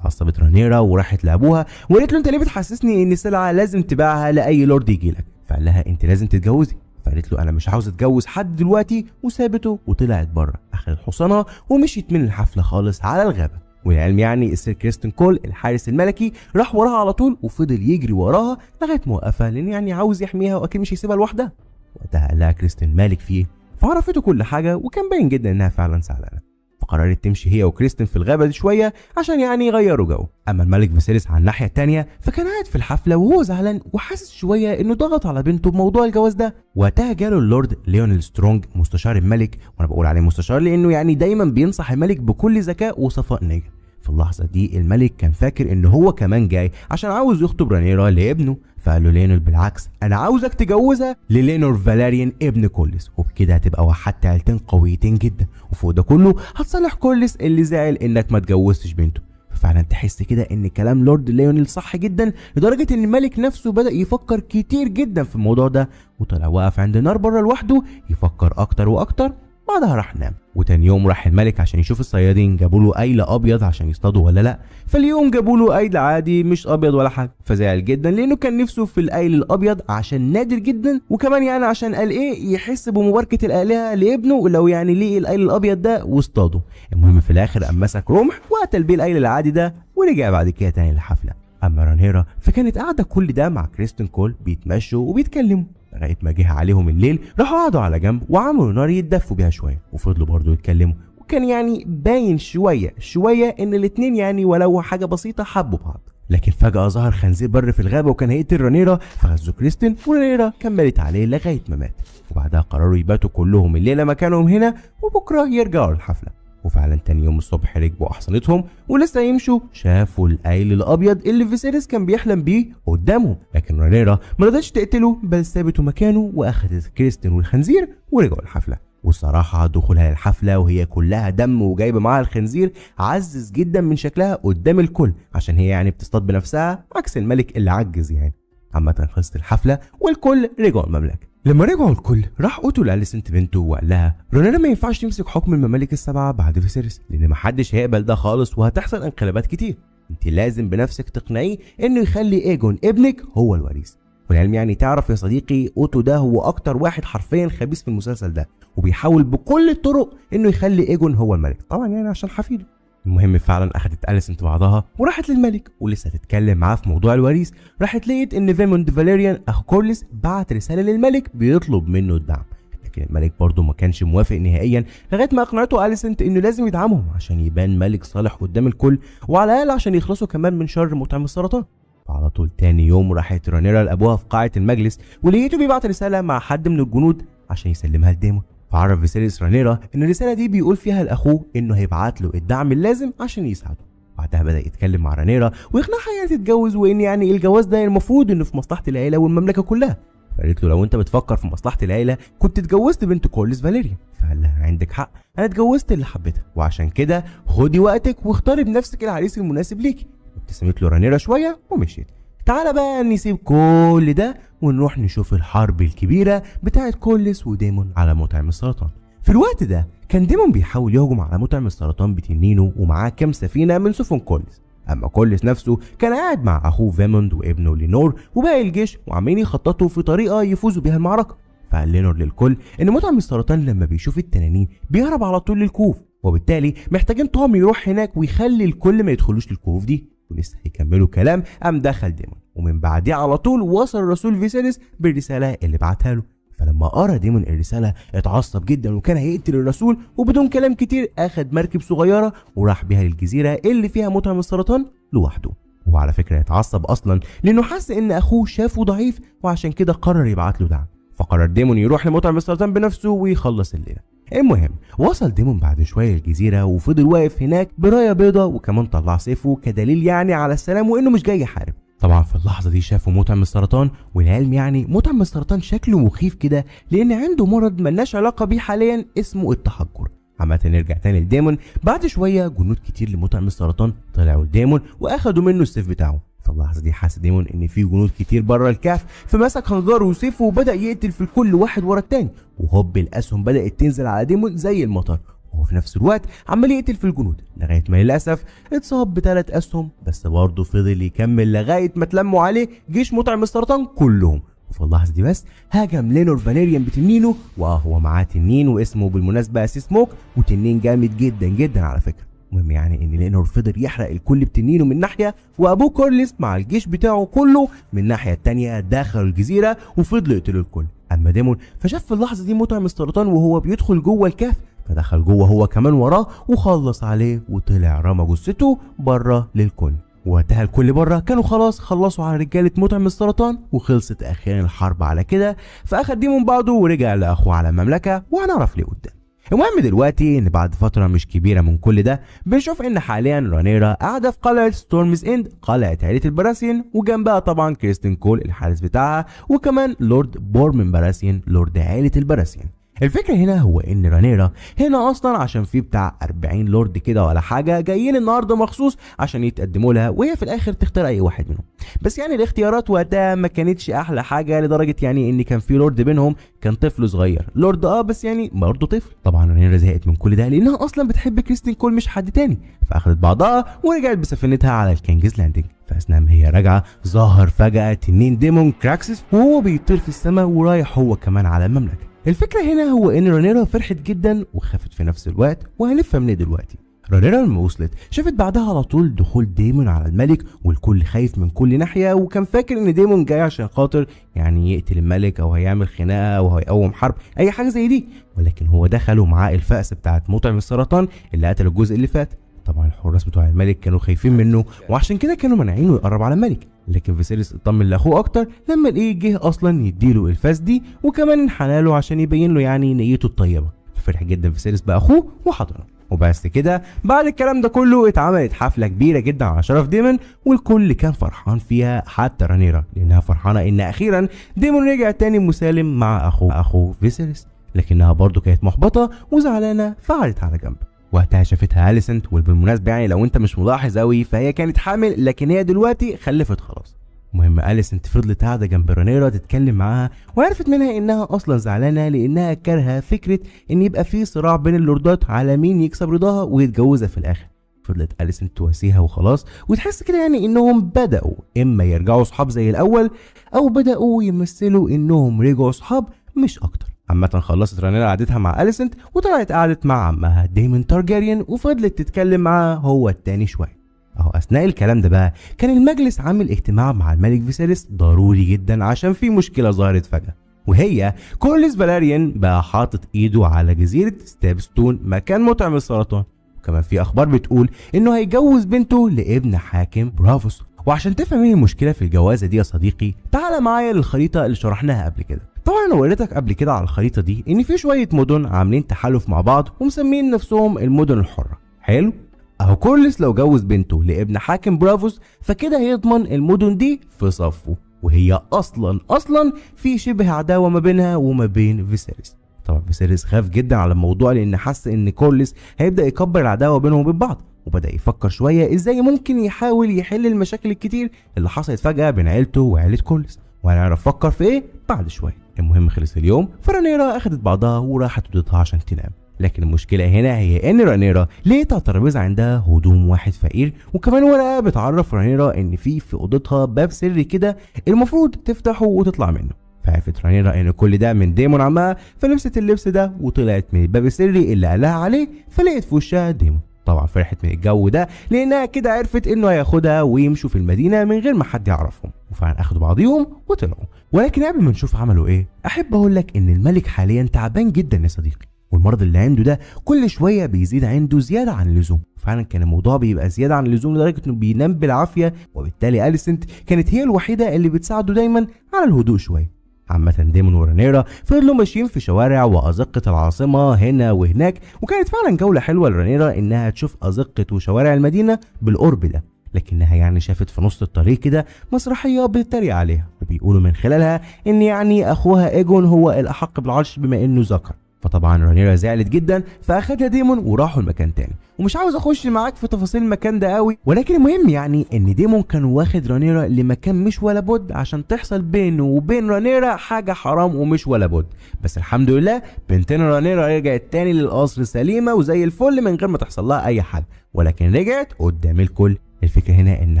Speaker 2: عصبت رانيرا وراحت لابوها وقالت له انت ليه بتحسسني ان سلعه لازم تبيعها لاي لورد يجي لك؟ فقال لها انت لازم تتجوزي. فقالت له انا مش عاوز اتجوز حد دلوقتي، وسابته وطلعت بره، اخذت حصانها ومشيت من الحفلة خالص على الغابة. والعلم يعني السير كريستن كول الحارس الملكي راح وراها على طول وفضل يجري وراها لغاية ما وقفها، لان يعني عاوز يحميها واكيد مش هيسيبها لوحدها. وقتها قال لها كريستن مالك فيه؟ فعرفته كل حاجة وكان باين جدا انها فعلا زعلانة. فقررت تمشي هي وكريستن في الغابة دي شوية عشان يعني يغيروا جو. اما الملك فيسيريس على الناحية الثانية فكان قاعد في الحفلة وهو زعلان وحاسس شوية انه ضغط على بنته بموضوع الجواز ده. وقتها جاله اللورد ليونيل سترونج مستشار الملك، وانا بقول عليه مستشار لانه يعني دايما بينصح الملك بكل ذكاء وصفاء نيه. في اللحظة دي الملك كان فاكر ان هو كمان جاي عشان عاوز يخطب رانيرا لابنه، فقال له ليونيل بالعكس، انا عاوزك تجوزها للينور فالاريان ابن كورليس، وبكده هتبقى وحدت عيلتين قويتين جدا، وفوق ده كله هتصالح كورليس اللي زعل انك ما اتجوزتش بنته. فعلا تحس كده ان كلام لورد ليونيل صح جدا، لدرجة ان الملك نفسه بدا يفكر كتير جدا في الموضوع ده، وطلع وقف عند نار بره لوحده يفكر اكتر واكتر. بعدها راح نام. وتاني يوم راح الملك عشان يشوف الصيادين جابوا له ايل ابيض عشان يصطادوا ولا لا. فاليوم جابوا له ايل عادي مش ابيض ولا حاجة، فزعل جدا لانه كان نفسه في الايل الابيض عشان نادر جدا، وكمان يعني عشان قال ايه يحس بمباركه الالهة لابنه لو يعني ليه الايل الابيض ده واصطاده. المهم في الاخر قام مسك رمح وقتل بيه الايل العادي ده، ورجع بعد كده تاني للحفله. اما رانيرا فكانت قاعدة كل ده مع كريستن كول بيتمشوا وبيتكلموا لغاية ما جه عليهم الليل. راحوا قعدوا على جنب وعملوا نار يتدفوا بيها شوية، وفضلوا برضه يتكلموا، وكان يعني باين شوية شوية ان الاتنين يعني ولو حاجة بسيطة حبوا بعض. لكن فجاة ظهر خنزير بر في الغابة وكان هيقتل رانيرا، فغزوا كريستن ورانيرا كملت عليه لغاية ما مات. وبعدها قرروا يباتوا كلهم الليلة مكانهم هنا وبكره يرجعوا للحفله. وفعلا تاني يوم الصبح ركبوا احصنتهم ولسه يمشوا شافوا الايل الابيض اللي فيسيريس كان بيحلم بيه قدامهم، لكن رانيرا ما رضتش تقتله بل سابته مكانه واخدت كريستن والخنزير ورجعوا الحفلة. والصراحة دخولها للحفله وهي كلها دم وجايبه معاها الخنزير عزز جدا من شكلها قدام الكل، عشان هي يعني بتصطاد بنفسها عكس الملك اللي عجز يعني. عامة خلصت الحفلة والكل رجعوا المملكة. لما رجعوا الكل راح اوتو لاليسنت بنته وقال لها رانيرا ما ينفعش تمسك حكم الممالك السبعة بعد فيسيريس، لان محدش هيقبل ده خالص وهتحصل انقلابات كتير. انت لازم بنفسك تقنعيه انه يخلي ايجون ابنك هو الوريث. والعلم يعني تعرف يا صديقي اوتو ده هو اكتر واحد حرفيا خبيث في المسلسل ده، وبيحاول بكل الطرق انه يخلي ايجون هو الملك، طبعا يعني عشان حفيده. المهم فعلا اخدت اليسنت بعضها وراحت للملك ولسه تتكلم معاه في موضوع الوريث. راحت لقيت ان فيموند فاليريان اخو كورليس بعت رسالة للملك بيطلب منه الدعم، لكن الملك برضه ما كانش موافق نهائيا لغاية ما اقنعته اليسنت انه لازم يدعمهم عشان يبان ملك صالح قدام الكل، وعلى الاقل عشان يخلصوا كمان من شر مطعم السرطان. فعلى طول تاني يوم راحت رانيرا لابوها في قاعة المجلس ولقيته بيبعت رسالة مع حد من الجنود عشان يسلمها لديمون. فعرف فيسيريس رانيرا ان الرسالة دي بيقول فيها لاخوه انه هيبعت له الدعم اللازم عشان يساعده. بعدها بدا يتكلم مع رانيرا ويقنعها يعني تتجوز، وان يعني الجواز ده المفروض انه في مصلحة العيلة والمملكة كلها. فقالت له لو انت بتفكر في مصلحة العيلة كنت اتجوزت بنت كورليس فاليريا. فقال لها عندك حق، انا اتجوزت اللي حبيتها، وعشان كده خدي وقتك واختاري بنفسك العريس المناسب ليكي. ابتسمت له رانيرا شوية ومشيت. تعالى بقى نسيب كل ده ونروح نشوف الحرب الكبيرة بتاعت كورليس وديمون على مطعم السرطان. في الوقت ده كان ديمون بيحاول يهجم على مطعم السرطان بتنينه ومعاه كام سفينة من سفن كورليس. أما كورليس نفسه كان قاعد مع أخوه فيموند وابنه لينور وباقي الجيش وعمالين يخططوا في طريقة يفوزوا بيها المعركة. فقال لينور للكل إن مطعم السرطان لما بيشوف التنانين بيهرب على طول للكهوف، وبالتالي محتاجين طعم يروح هناك ويخلي الكل ما يدخلوش للكهوف دي. ولسه هيكملوا كلام قام دخل ديمون، ومن بعديه على طول وصل الرسول فيسيريس بالرسالة اللي بعتها له. فلما قرا ديمون الرسالة اتعصب جدا وكان هيقتل الرسول، وبدون كلام كتير اخد مركب صغيرة وراح بيها للجزيرة اللي فيها مطعم السرطان لوحده. وعلى فكرة اتعصب اصلا لانه حس ان اخوه شافه ضعيف، وعشان كده قرر يبعت له دعم. فقرر ديمون يروح لمطعم السرطان بنفسه ويخلص الليلة. المهم وصل ديمون بعد شوية الجزيرة وفضل واقف هناك برايه بيضة، وكمان طلع سيفه كدليل يعني على السلام وانه مش جاي يحارب. طبعا في اللحظة دي شافوا مطعم السرطان، والعلم يعني مطعم السرطان شكله مخيف كده لان عنده مرض ملناش علاقة بيه حاليا اسمه التحجر. عامة نرجع تاني لديمون. بعد شوية جنود كتير لمطعم السرطان طلعوا لديمون واخدوا منه السيف بتاعه. في اللحظة دي حس ديمون ان في جنود كتير بره الكهف، فمسك خنجره وسيفه وبدا يقتل في الكل واحد ورا التاني، وهوب الاسهم بدات تنزل على ديمون زي المطر، وهو في نفس الوقت عمال يقتل في الجنود لغاية ما للاسف اتصاب ب3 اسهم، بس برضه فضل يكمل لغاية ما اتلموا عليه جيش مطعم السرطان كلهم. وفي اللحظة دي بس هاجم لينور فاليريان بتنينه، وهو معاه تنين واسمه بالمناسبة سيسموك، وتنين جامد جدا جدا على فكرة. المهم يعني ان لينور فضل يحرق الكل بتنينه من ناحية، وابوه كورليس مع الجيش بتاعه كله من الناحية التانية دخلوا الجزيرة وفضلوا يقتلوا الكل. اما ديمون فشاف في اللحظة دي مطعم السرطان وهو بيدخل جوه الكهف، فدخل جوه هو كمان وراه وخلص عليه وطلع رمى جثته بره للكل. وقتها الكل بره كانوا خلاص خلصوا على رجاله مطعم السرطان وخلصت اخيرا الحرب على كده. فاخد ديمون بعضه ورجع لاخوه على المملكة، وهنعرف ليه قدام. المهم دلوقتي ان بعد فترة مش كبيرة من كل ده بنشوف ان حاليا رانيرا قاعدة في قلعه ستورمز اند، قلعه عيله البراسيان، وجنبها طبعا كريستين كول الحارس بتاعها، وكمان لورد بورمن براسيان لورد عيله البراسيان. الفكرة هنا هو ان رانيرا هنا اصلا عشان في بتاع 40 لورد كده ولا حاجة جايين النهارده مخصوص عشان يتقدموا لها، وهي في الاخر تختار اي واحد منهم. بس يعني الاختيارات وقتها ما كانتش احلى حاجة، لدرجة يعني ان كان في لورد بينهم كان طفل صغير، لورد بس يعني برضه طفل. طبعا رانيرا زهقت من كل ده لانها اصلا بتحب كريستين كول مش حد تاني، فاخدت بعضها ورجعت بسفينتها على الكينجز لاندنج. فاثناء ما هي راجعه ظهر فجاة تنين ديمون كراكسس وهو بيطير في السماء ورايح هو كمان على المملكة. الفكرة هنا هو ان رانيرا فرحت جدا وخافت في نفس الوقت، وهنفهم ليه دلوقتي. رانيرا لما وصلت شافت بعدها على طول دخول ديمون على الملك، والكل خايف من كل ناحية، وكان فاكر ان ديمون جاي عشان خاطر يعني يقتل الملك او هيعمل خناقة او هيقوم حرب اي حاجة زي دي، ولكن هو دخل ومعاه الفأس بتاعت مطعم السرطان اللي قتل الجزء اللي فات. طبعا الحراس بتوع الملك كانوا خايفين منه وعشان كده كانوا مانعينه يقرب على الملك، لكن فيسيريس اطمن لاخوه اكتر لما لقيه جه اصلا يديله الفاس دي، وكمان انحنى له عشان يبين له يعني نيته الطيبة. ففرح جدا فيسيريس باخوه وحضنه. وبس كده بعد الكلام ده كله اتعملت حفلة كبيرة جدا على شرف ديمون، والكل كان فرحان فيها حتى رانيرا لانها فرحانة ان اخيرا ديمون رجع تاني مسالم مع اخوه فيسيريس، لكنها برضه كانت محبطة وزعلانه فقعدت على جنب. وقتها شافتها أليسنت، وبالمناسبة يعني لو انت مش ملاحظ قوي فهي كانت حامل لكن هي دلوقتي خلفت خلاص. المهم أليسنت فضلت قاعدة جنب رانيرا تتكلم معاها، وعرفت منها انها اصلا زعلانة لانها كارهة فكرة ان يبقى في صراع بين اللوردات على مين يكسب رضاها ويتجوزها في الاخر. فضلت أليسنت تواسيها وخلاص، وتحس كده يعني انهم بدأوا اما يرجعوا صحاب زي الاول او بدأوا يمثلوا انهم رجعوا صحاب مش اكتر. عامة خلصت رانيرا قعدتها مع أليسنت وطلعت قعدت مع عمها ديمون تارجاريان وفضلت تتكلم معاه هو التاني شوية. اهو اثناء الكلام ده بقى كان المجلس عامل اجتماع مع الملك فيسيريس ضروري جدا عشان في مشكلة ظهرت فجأة، وهي كورليس فالاريان بقى حاطط ايده على جزيرة ستابستون مكان مطعم السرطان، وكمان في اخبار بتقول انه هيجوز بنته لابن حاكم برافوس. وعشان تفهم ايه المشكلة في الجوازة دي يا صديقي تعال معايا للخريطة اللي شرحناها قبل كده. طبعا انا وريتك قبل كده على الخريطة دي ان في شوية مدن عاملين تحالف مع بعض ومسمين نفسهم المدن الحرة. حلو، اهو كورليس لو جوز بنته لابن حاكم برافوس فكده هيضمن المدن دي في صفة، وهي اصلا في شبه عداوة ما بينها وما بين فيسيريس. طبعا فيسيريس خاف جدا على الموضوع لان حس ان كورليس هيبدا يكبر العداوة بينهم وبين بعض، وبدا يفكر شوية ازاي ممكن يحاول يحل المشاكل الكتير اللي حصلت فجاة بين عيلته وعيلة كورليس، وهنعرف فكر في ايه بعد شوية. المهم خلص اليوم فرانيرا اخدت بعضها وراحت اوضتها عشان تنام، لكن المشكلة هنا هي ان رانيرا لقيت على الترابيزة عندها هدوم واحد فقير، وكمان ورقة بتعرف رانيرا ان في اوضتها باب سري كده المفروض تفتحه وتطلع منه. فعرفت رانيرا ان كل ده من ديمون عمها، فلبست اللبس ده وطلعت من الباب السري اللي قالها عليه، فلقيت في وشها ديمون. طبعا فرحت من الجو ده لانها كده عرفت انه هياخدها ويمشوا في المدينة من غير ما حد يعرفهم، وفعلا اخدوا بعضيهم وطلعوا. ولكن قبل ما نشوف عملوا ايه احب اقول لك ان الملك حاليا تعبان جدا يا صديقي، والمرض اللي عنده ده كل شوية بيزيد عنده زيادة عن اللزوم. فعلا كان الموضوع بيبقى زيادة عن اللزوم لدرجة انه بينام بالعافية، وبالتالي أليسنت كانت هي الوحيدة اللي بتساعده دايما على الهدوء شوية. عامة ديمون ورانيرا فضلوا ماشيين في شوارع وأزقة العاصمة هنا وهناك، وكانت فعلا جولة حلوة لرانيرا انها تشوف أزقة وشوارع المدينة بالقرب ده، لكنها يعني شافت في نص الطريق كده مسرحية بتتريق عليها وبيقولوا من خلالها ان يعني اخوها ايجون هو الأحق بالعرش بما انه ذكر. فطبعا رانيرا زعلت جدا فاخدها ديمون وراحوا المكان تاني، ومش عاوز اخش معاك في تفاصيل المكان ده قوي، ولكن المهم يعني ان ديمون كان واخد رانيرا لمكان مش ولا بد عشان تحصل بينه وبين رانيرا حاجة حرام ومش ولا بد. بس الحمد لله بنتنا رانيرا رجعت تاني للقصر سليمة وزي الفل من غير ما تحصل لها اي حاجة، ولكن رجعت قدام الكل. الفكرة هنا ان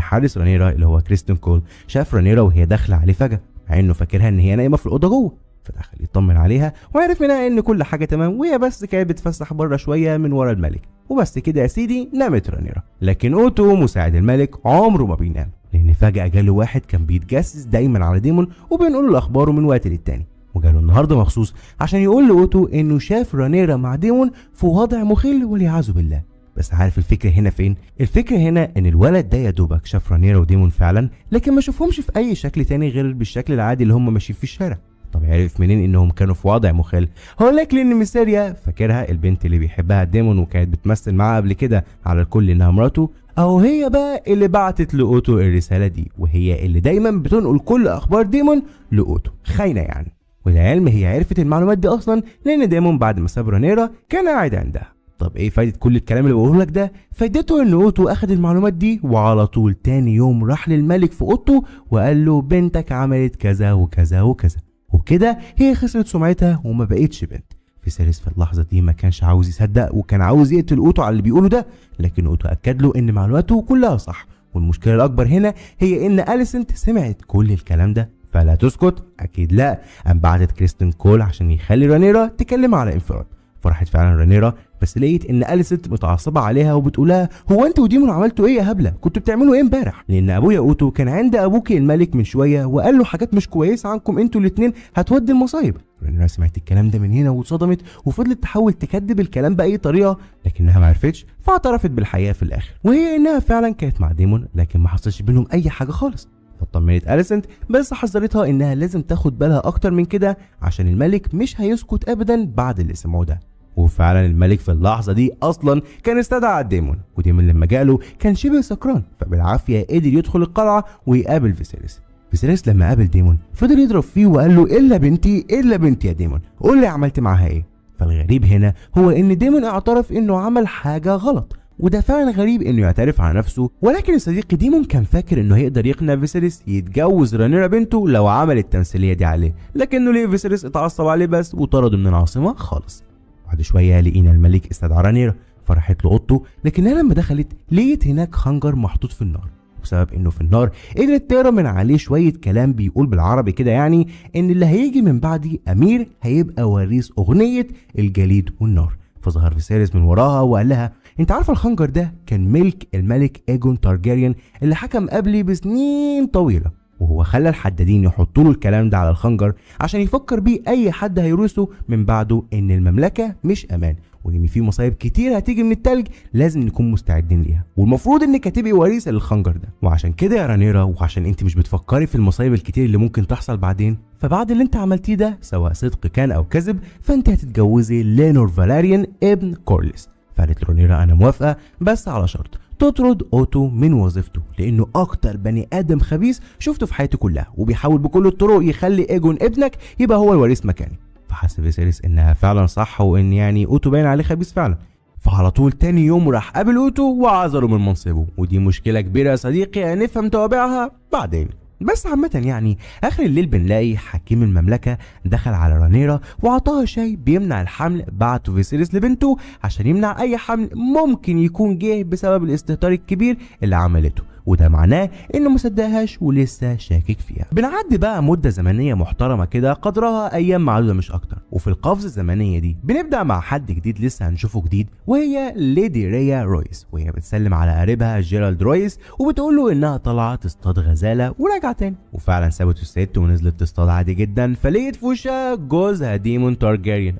Speaker 2: حارس رانيرا اللي هو كريستين كول شاف رانيرا وهي داخله عليه فجاة، مع انه فاكرها ان هي نايمة في الاوضة جوه، فدخل يطمن عليها وعرف منها ان كل حاجة تمام وهي بس كانت بتفسح بره شوية من ورا الملك. وبس كده يا سيدي نامت رانيرا. لكن اوتو مساعد الملك عمره ما بينام، لان فجاة جاله واحد كان بيتجسس دايما على ديمون وبينقل له اخباره من وقت للتاني، وجاله النهارده مخصوص عشان يقول لاوتو انه شاف رانيرا مع ديمون في وضع مخل والعياذ بالله. بس عارف الفكرة هنا فين؟ الفكرة هنا ان الولد ده يا دوبك شاف رانيرا وديمون فعلا، لكن ما شافهمش في اي شكل تاني غير بالشكل العادي اللي هم ماشيين في الشارع. طب عرف منين انهم كانوا في وضع مخل؟ هقول لك، لان ميسيريا فاكرها البنت اللي بيحبها ديمون وكانت بتمثل معاه قبل كده على الكل انها مراته، او هي بقى اللي بعتت لاوتو الرسالة دي، وهي اللي دايما بتنقل كل اخبار ديمون لاوتو، خاينه يعني. وللعلم هي عرفت المعلومات دي اصلا لان ديمون بعد ما ساب رانيرا كان قاعد عندها. طب ايه فايده كل الكلام اللي بقوله لك ده؟ فايدته ان اوتو اخد المعلومات دي وعلى طول تاني يوم راح للملك في اوضته وقال له بنتك عملت كذا وكذا وكذا، وبكده هي خسرت سمعتها وما بقتش بنت. فيسيريس في اللحظة دي ما كانش عاوز يصدق وكان عاوز يقتل اوتو على اللي بيقوله ده، لكن اوتو اكد له ان معلوماته كلها صح، والمشكلة الاكبر هنا هي ان اليسنت سمعت كل الكلام ده، فلا تسكت اكيد لا. قام بعتت كريستن كول عشان يخلي رانيرا تكلمها على انفراد. فرحت فعلا رانيرا، بس لقيت ان اليسنت متعصبه عليها وبتقولها هو انت وديمون عملتوا ايه يا هبلة؟ كنتوا بتعملوا ايه امبارح؟ لان ابويا اوتو كان عند ابوكي الملك من شوية وقال له حاجات مش كويسة عنكم انتوا الاثنين هتودي المصايب. رانيرا سمعت الكلام ده من هنا واتصدمت وفضلت تحاول تكذب الكلام باي طريقه، لكنها ما عرفتش، فاعترفت بالحقيقة في الاخر، وهي انها فعلا كانت مع ديمون لكن ما حصلش بينهم اي حاجة خالص. فاطمنت اليسنت بس حذرتها انها لازم تاخد بالها اكتر من كده عشان الملك مش هيسكت ابدا بعد اللي سمعوه ده. وفعلا الملك في اللحظة دي اصلا كان استدعى ديمون، وديمون لما جاله كان شبه سكران، فبالعافيه قدر يدخل القلعة ويقابل فيسيريس. فيسيريس لما قابل ديمون فضل يضرب فيه وقال له الا بنتي الا بنتي يا ديمون، قول لي عملت معاها ايه. فالغريب هنا هو ان ديمون اعترف انه عمل حاجة غلط، وده فعلا غريب انه يعترف على نفسه، ولكن الصديق ديمون كان فاكر انه هيقدر يقنع فيسيريس يتجوز رانيرا بنته لو عمل التمثيلية دي عليه، لكنه ليه فيسيريس اتعصب عليه بس وطرده من العاصمة خالص. بعد شوية لقينا الملك استدعى رانيرا، فرحت له اوضته، لكنها لما دخلت لقيت هناك خنجر محطوط في النار، وبسبب انه في النار قدرت تقرا من عليه شوية كلام بيقول بالعربي كده يعني ان اللي هيجي من بعدي امير هيبقى وريث اغنية الجليد والنار. فظهر فيسيريس من وراها وقال لها انت عارفه الخنجر ده كان ملك الملك ايجون تارجيريان اللي حكم قبلي بسنين طويلة، وهو خلى الحدادين يحطوا له الكلام ده على الخنجر عشان يفكر بيه اي حد هيورثه من بعده ان المملكة مش امان، وان في مصايب كتير هتيجي من التلج لازم نكون مستعدين ليها، والمفروض انك هتبقي وريثه للخنجر ده. وعشان كده يا رانيرا، وعشان انت مش بتفكري في المصايب الكتير اللي ممكن تحصل بعدين، فبعد اللي انت عملتيه ده سواء صدق كان او كذب فانت هتتجوزي لينور فالاريان ابن كورليس. فقالت رانيرا انا موافقة بس على شرط، تطرد اوتو من وظيفته لانه اكتر بني ادم خبيث شفته في حياتي كلها، وبيحاول بكل الطرق يخلي ايجون ابنك يبقى هو الوريث مكاني. فحس فيسيريس انها فعلا صح، وان يعني اوتو باين عليه خبيث فعلا. فعلى طول تاني يوم راح قابل اوتو وعزله من منصبه، ودي مشكلة كبيرة يا صديقي هنفهم توابعها بعدين. بس عامة يعني اخر الليل بنلاقي حكيم المملكة دخل على رانيرا وعطاها شاي بيمنع الحمل، بعته فيسيريس لبنته عشان يمنع اي حمل ممكن يكون جه بسبب الاستهتار الكبير اللي عملته، وده معناه انه مصدقهاش ولسه شاكك فيها. بنعدي بقى مدة زمنية محترمة كده قدرها ايام معدودة مش اكتر، وفي القفزة الزمنية دي بنبدأ مع حد جديد لسه هنشوفه جديد، وهي ليدي ريا رويس، وهي بتسلم على قريبها جيرالد رويس وبتقول له انها طالعة تصطاد غزالة وراجعة تاني. وفعلا سابت الست ونزلت تصطاد عادي جدا، فلقيت في وشها جوزها ديمون تارجيريان.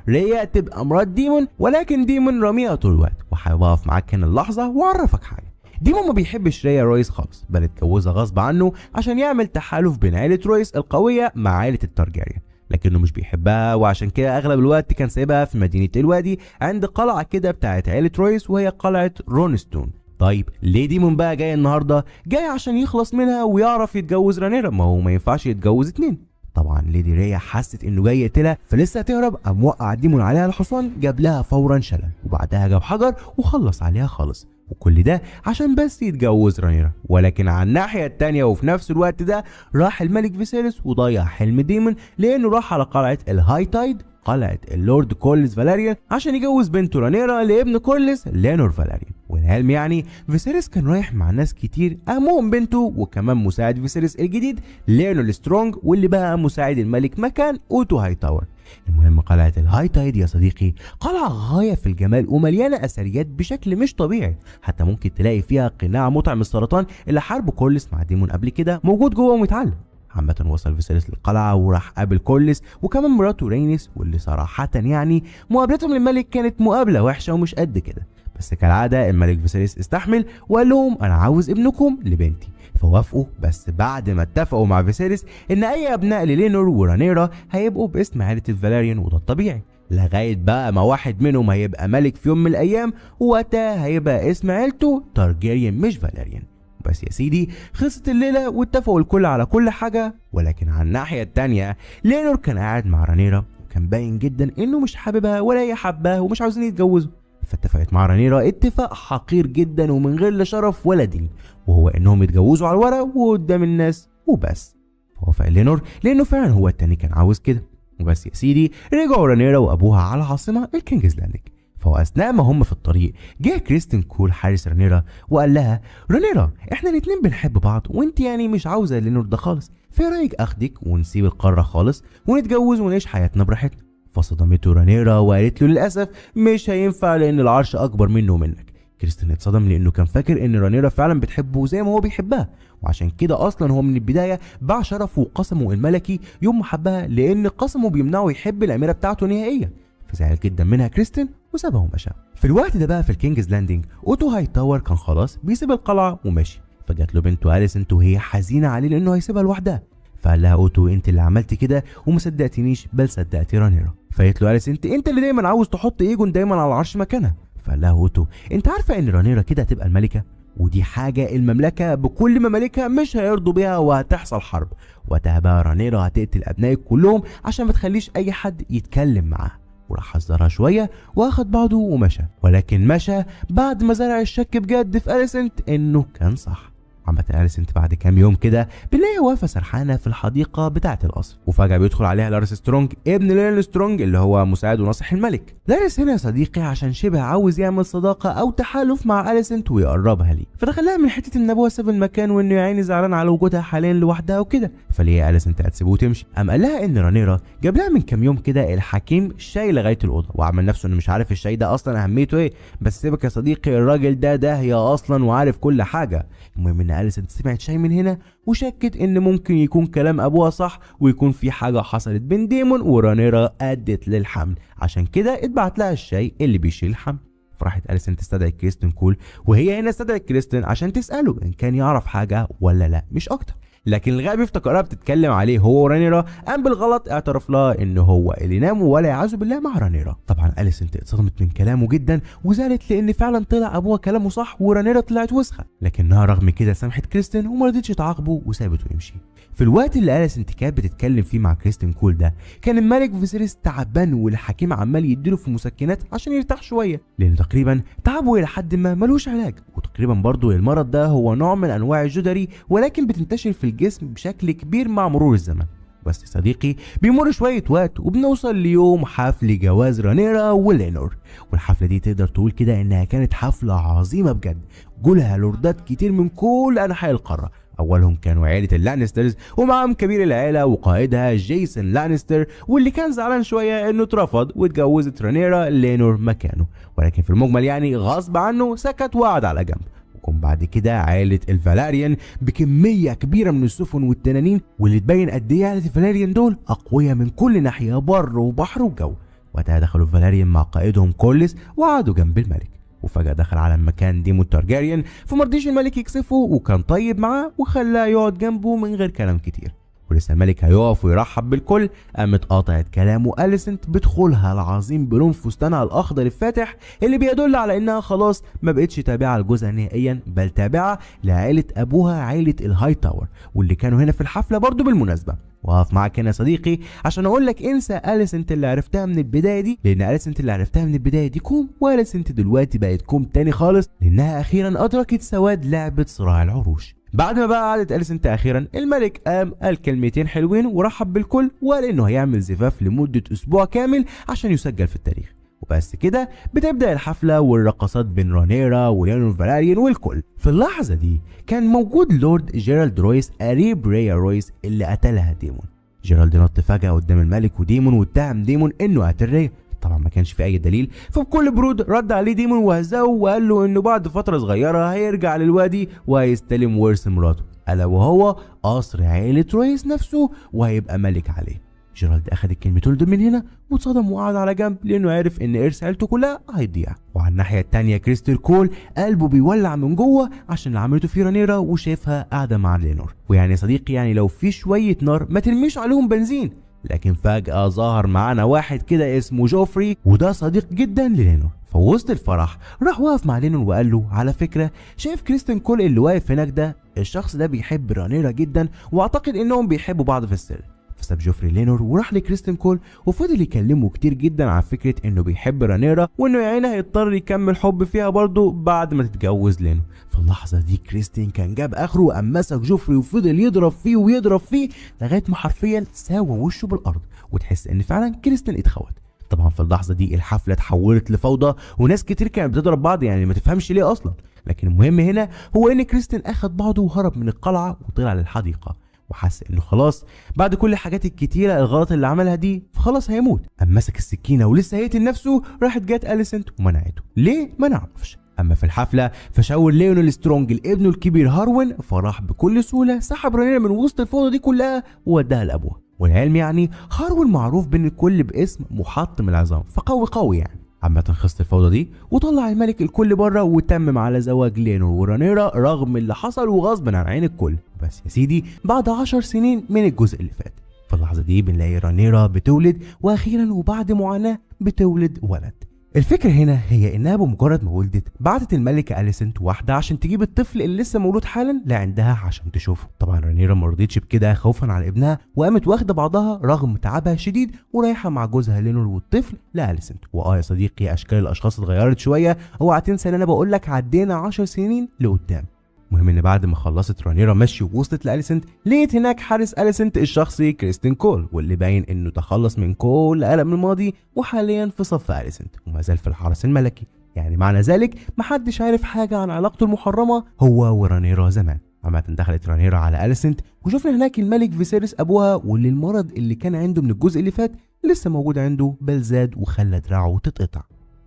Speaker 2: ريا تبقى مرات ديمون، ولكن ديمون رميها طول الوقت. وحابب اقف معاك هنا اللحظة واعرفك حاجة، ديمون ما بيحبش ريا رويس خالص، بل اتجوزها غصب عنه عشان يعمل تحالف بين عيلة رويس القوية مع عيلة التارجيريان، لكنه مش بيحبها، وعشان كده اغلب الوقت كان سايبها في مدينة الوادي عند قلعة كده بتاعت عيلة رويس، وهي قلعة رونستون. طيب ليه ديمون بقى جاي النهارده؟ جاي عشان يخلص منها ويعرف يتجوز رانيرا، ما هو ما ينفعش يتجوز اتنين. طبعا ليدي ريا حست انه جاي يقتلها فلسه هتهرب، قام وقع ديمون عليها الحصان، جاب لها فورا شلل، وبعدها جاب حجر وخلص عليها خالص، وكل ده عشان بس يتجوز رانيرا. ولكن على الناحية التانية وفي نفس الوقت ده راح الملك فيسيريس وضيع حلم ديمون، لانه راح على قلعة الهاي تايد، قلعة اللورد كورليس فالاريان، عشان يجوز بنته رانيرا لابن كورليس لينور فالاريان. والعلم يعني فيسيريس كان رايح مع ناس كتير، اهمهم بنته وكمان مساعد فيسيريس الجديد لينور سترونج، واللي بقى مساعد الملك مكان اوتو هايتاور. المهم قلعة الهاي تايد يا صديقي قلعة غاية في الجمال ومليانة أثريات بشكل مش طبيعي، حتى ممكن تلاقي فيها قناع مطعم السرطان اللي حاربه كورليس مع ديمون قبل كده موجود جوه ومتعلم. عامة وصل فيسيريس للقلعة وراح قابل كورليس وكمان مراته رينيس، واللي صراحة يعني مقابلتهم للملك كانت مقابلة وحشة ومش قد كده، بس كالعادة الملك فيسيريس استحمل وقال لهم انا عاوز ابنكم لبنتي، فوافقوا، بس بعد ما اتفقوا مع فيسيريس ان اي ابناء للينور ورانيرا هيبقوا باسم عائلة الفالاريان، وده الطبيعي لغاية بقى ما واحد منهم هيبقى ملك في يوم من الايام، ووقتها هيبقى اسم عيلته تارجيريان مش فالاريان. بس يا سيدي خلصت الليلة واتفقوا الكل على كل حاجة. ولكن على الناحية التانية لينور كان قاعد مع رانيرا، وكان باين جدا انه مش حاببها ولا هي حباه ومش عاوزين يتجوزوا. فاتفقت مع رانيرا اتفاق حقير جدا ومن غير لا شرف ولا دين، وهو انهم يتجوزوا على الورق وقدام الناس وبس. فوافق لينور لانه فعلا هو التاني كان عاوز كده. وبس يا سيدي رجعوا رانيرا وابوها على العاصمة الكينجز لاندنج. فاثناء ما هم في الطريق جه كريستين كول حارس رانيرا وقال لها رانيرا احنا الاتنين بنحب بعض، وانت يعني مش عاوزه لينور ده خالص، في رايك اخدك ونسيب القارة خالص ونتجوز ونعيش حياتنا براحتنا؟ فصدمته رانيرا وقالت له للاسف مش هينفع لان العرش اكبر منه ومنك. كريستين اتصدم لانه كان فاكر ان رانيرا فعلا بتحبه زي ما هو بيحبها، وعشان كده اصلا هو من البداية باع شرفه وقسمه الملكي يوم ما حبها، لان قسمه بيمنعه يحب الاميرة بتاعته نهائيا. فزعل جدا منها كريستين وسابها ومشى. في الوقت ده بقى في الكينجز لاندنج اوتو هاي تاور كان خلاص بيسيب القلعة وماشي، فجات له بنته اليسنت وهي حزينة عليه لانه هيسيبها لوحدها. فقال لها اوتو انت اللي عملت كده وما صدقتنيش بل صدقتي رانيرا. فقالت له اليسنت انت اللي دايما عاوز تحط ايجون دايما على العرش مكانها. فقال لها اوتو انت عارفه ان رانيرا كده هتبقى الملكة، ودي حاجة المملكة بكل ممالكها مش هيرضوا بيها وهتحصل حرب. وقتها بقى رانيرا هتقتل ابنائك كلهم عشان ما تخليش اي حد يتكلم معاها. وراح حذرها شوية واخد بعضه ومشى، ولكن مشى بعد ما زرع الشك بجد في اليسنت انه كان صح. عامة اليسنت بعد كام يوم كده بنلاقيها واقفة سرحانه في الحديقة بتاعه القصر، وفجاة بيدخل عليها لارس سترونج ابن ليرن سترونج اللي هو مساعد وناصح الملك. لارس هنا يا صديقي عشان شبه عاوز يعمل صداقه او تحالف مع اليسنت ويقربها ليه، فدخلها من حتة ان ابوها ساب المكان وانه يا عيني زعلان على وجودها حاليا لوحدها وكده، فليه اليسنت هتسيبه وتمشي؟ قام قال لها ان رانيرا جاب لها من كام يوم كده الحكيم شاي لغاية الاوضة، وعمل نفسه انه مش عارف الشاي ده اصلا اهميته ايه، بس سيبك يا صديقي الراجل ده داهية اصلا وعارف كل حاجة. المهم ان اليسنت سمعت شاي من هنا وشكت ان ممكن يكون كلام ابوها صح ويكون في حاجة حصلت بين ديمون ورانيرا ادت للحمل، عشان كده اتبعت لها الشاي اللي بيشيل الحمل. فراحت اليسنت تستدعي كريستين كول، وهي هنا استدعت كريستين عشان تساله ان كان يعرف حاجة ولا لا مش اكتر. لكن الغبي افتكرها بتتكلم عليه هو ورانيرا، قام بالغلط اعترف لها ان هو اللي نام ولا يعوذ بالله مع رانيرا. طبعا اليسنت اتصدمت من كلامه جدا وزعلت لان فعلا طلع ابوها كلامه صح ورانيرا طلعت وسخة، لكنها رغم كده سامحت كريستين وما رضتش تعاقبه وسابته يمشي. في الوقت اللي اليسنت كانت بتتكلم فيه مع كريستين كول ده كان الملك فيسيريس تعبان والحكيم عمال يديله في مسكنات عشان يرتاح شوية، لان تقريبا تعبه الى حد ما ملوش علاج، وتقريبا برضه المرض ده هو نوع من انواع الجدري ولكن بتنتشر في الجسم بشكل كبير مع مرور الزمن. بس يا صديقي بيمر شوية وقت وبنوصل ليوم حفل جواز رانيرا ولينور، والحفلة دي تقدر تقول كده انها كانت حفلة عظيمة بجد، جولها لوردات كتير من كل انحاء القارة، اولهم كانوا عيلة اللانسترز ومعهم كبير العيلة وقائدها جيسون لانستر، واللي كان زعلان شوية انه اترفض واتجوزت رانيرا لينور مكانه، ولكن في المجمل يعني غصب عنه سكت وقعد على جنب. بعد كده عائلة الفالاريان بكمية كبيرة من السفن والتنانين، واللي تبين قد ايه عائلة الفالاريان دول أقوياء من كل ناحية بر وبحر وجو. وقتها دخلوا الفالاريان مع قائدهم كوليس وقعدوا جنب الملك، وفجأة دخل على المكان ديمون تارجاريان، فمرضيش الملك يكسفه وكان طيب معاه وخلاه يقعد جنبه من غير كلام كتير. ولسه الملك هيقف ويرحب بالكل قامت قاطعت كلامه اليسنت بدخولها العظيم بلون فستانها الاخضر الفاتح اللي بيدل على انها خلاص ما بقتش تابعه لجوزها نهائيا بل تابعه لعائلة ابوها عائلة الهاي تاور واللي كانوا هنا في الحفلة برضو بالمناسبة. واقف معاك هنا يا صديقي عشان اقول لك انسى اليسنت اللي عرفتها من البداية دي، لان اليسنت اللي عرفتها من البداية دي كوم، واليسنت دلوقتي بقت كوم تاني خالص، لانها اخيرا ادركت سواد لعبه صراع العروش. بعد ما بقى قعدت اليسنت اخيرا الملك قام قال كلمتين حلوين ورحب بالكل وقال انه هيعمل زفاف لمدة اسبوع كامل عشان يسجل في التاريخ. وبس كده بتبدا الحفلة والرقصات بين رانيرا وليونور فالاريان والكل. في اللحظة دي كان موجود لورد جيرالد رويس قريب ريا رويس اللي قتلها ديمون. جيرالد نط فجاة قدام الملك وديمون واتهم ديمون انه قتل ريا، طبعا ما كانش في اي دليل، فبكل برود رد عليه ديمون وهزاه وقال له انه بعد فترة صغيرة هيرجع للوادي وهيستلم ورث مراته، الا وهو قصر عائلة رويس نفسه وهيبقى ملك عليه. جيرالد اخد الكلمتين دول من هنا واتصدم وقعد على جنب لانه عرف ان ارث عيلته كلها هيضيع. وعلى الناحية الثانية كريستين كول قلبه بيولع من جوه عشان اللي عملته في رانيرا وشايفها قاعدة مع لينور. ويعني يا صديقي يعني لو في شوية نار ما ترميش عليهم بنزين. لكن فجاة ظهر معانا واحد كده اسمه جوفري، وده صديق جدا للينور. فوسط الفرح راح وقف مع لينور وقال له على فكرة، شايف كريستين كول اللي واقف هناك ده؟ الشخص ده بيحب رانيرا جدا واعتقد انهم بيحبوا بعض في السر. فساب جوفري لينور وراح لكريستين كول وفضل يكلمه كتير جدا على فكرة انه بيحب رانيرا وانه يا عيني هيضطر يكمل حب فيها برضه بعد ما تتجوز لينور. في اللحظة دي كريستين كان جاب اخره وقام مسك جوفري وفضل يضرب فيه ويضرب فيه لغاية ما حرفيا ساوى وشه بالارض، وتحس ان فعلا كريستين اتخوت. طبعا في اللحظة دي الحفلة اتحولت لفوضى وناس كتير كانت بتضرب بعض، يعني ما تفهمش ليه اصلا. لكن المهم هنا هو ان كريستين اخد بعضه وهرب من القلعة وطلع للحديقه، وحس انه خلاص بعد كل الحاجات الكتيرة الغلط اللي عملها دي فخلاص هيموت. اما مسك السكينة ولسه هيقتل نفسه راحت جت اليسنت ومنعته، ليه ما نعرفش. اما في الحفلة فشاور ليونيل سترونج لابنه الكبير هاروين، فراح بكل سهولة سحب رانيرا من وسط الفوضى دي كلها ووداها لابوها. والعلم يعني هاروين معروف بين الكل باسم محطم العظام، فقوي قوي يعني. عامة خلصت الفوضى دي وطلع الملك الكل بره وتمم على زواج لينور ورانيرا رغم اللي حصل وغصب عن عين الكل. بس يا سيدي بعد 10 سنين من الجزء اللي فات، في اللحظة دي بنلاقي رانيرا بتولد، واخيرا وبعد معاناة بتولد ولد. الفكرة هنا هي انها بمجرد ما ولدت بعتت الملكة اليسنت واحدة عشان تجيب الطفل اللي لسه مولود حالا لعندها عشان تشوفه. طبعا رانيرا ما رضيتش بكده خوفا على ابنها، وقامت واخده بعضها رغم تعبها شديد ورايحة مع جوزها لينور والطفل لاليسنت. واه يا صديقي اشكال الاشخاص اتغيرت شوية، اوعى تنسى ان انا بقول لك عدينا 10 سنين لقدام. المهم ان بعد ما خلصت رانيرا مشي ووصلت لاليسنت، لقيت هناك حارس اليسنت الشخصي كريستين كول، واللي باين انه تخلص من كل ألم الماضي وحاليا في صف اليسنت وما زال في الحرس الملكي. يعني معنى ذلك محدش عارف حاجة عن علاقته المحرمة هو ورانيرا زمان. عامة دخلت رانيرا على اليسنت وشفنا هناك الملك فيسيريس ابوها، واللي المرض اللي كان عنده من الجزء اللي فات لسه موجود عنده بل زاد وخلى دراعه تتقطع.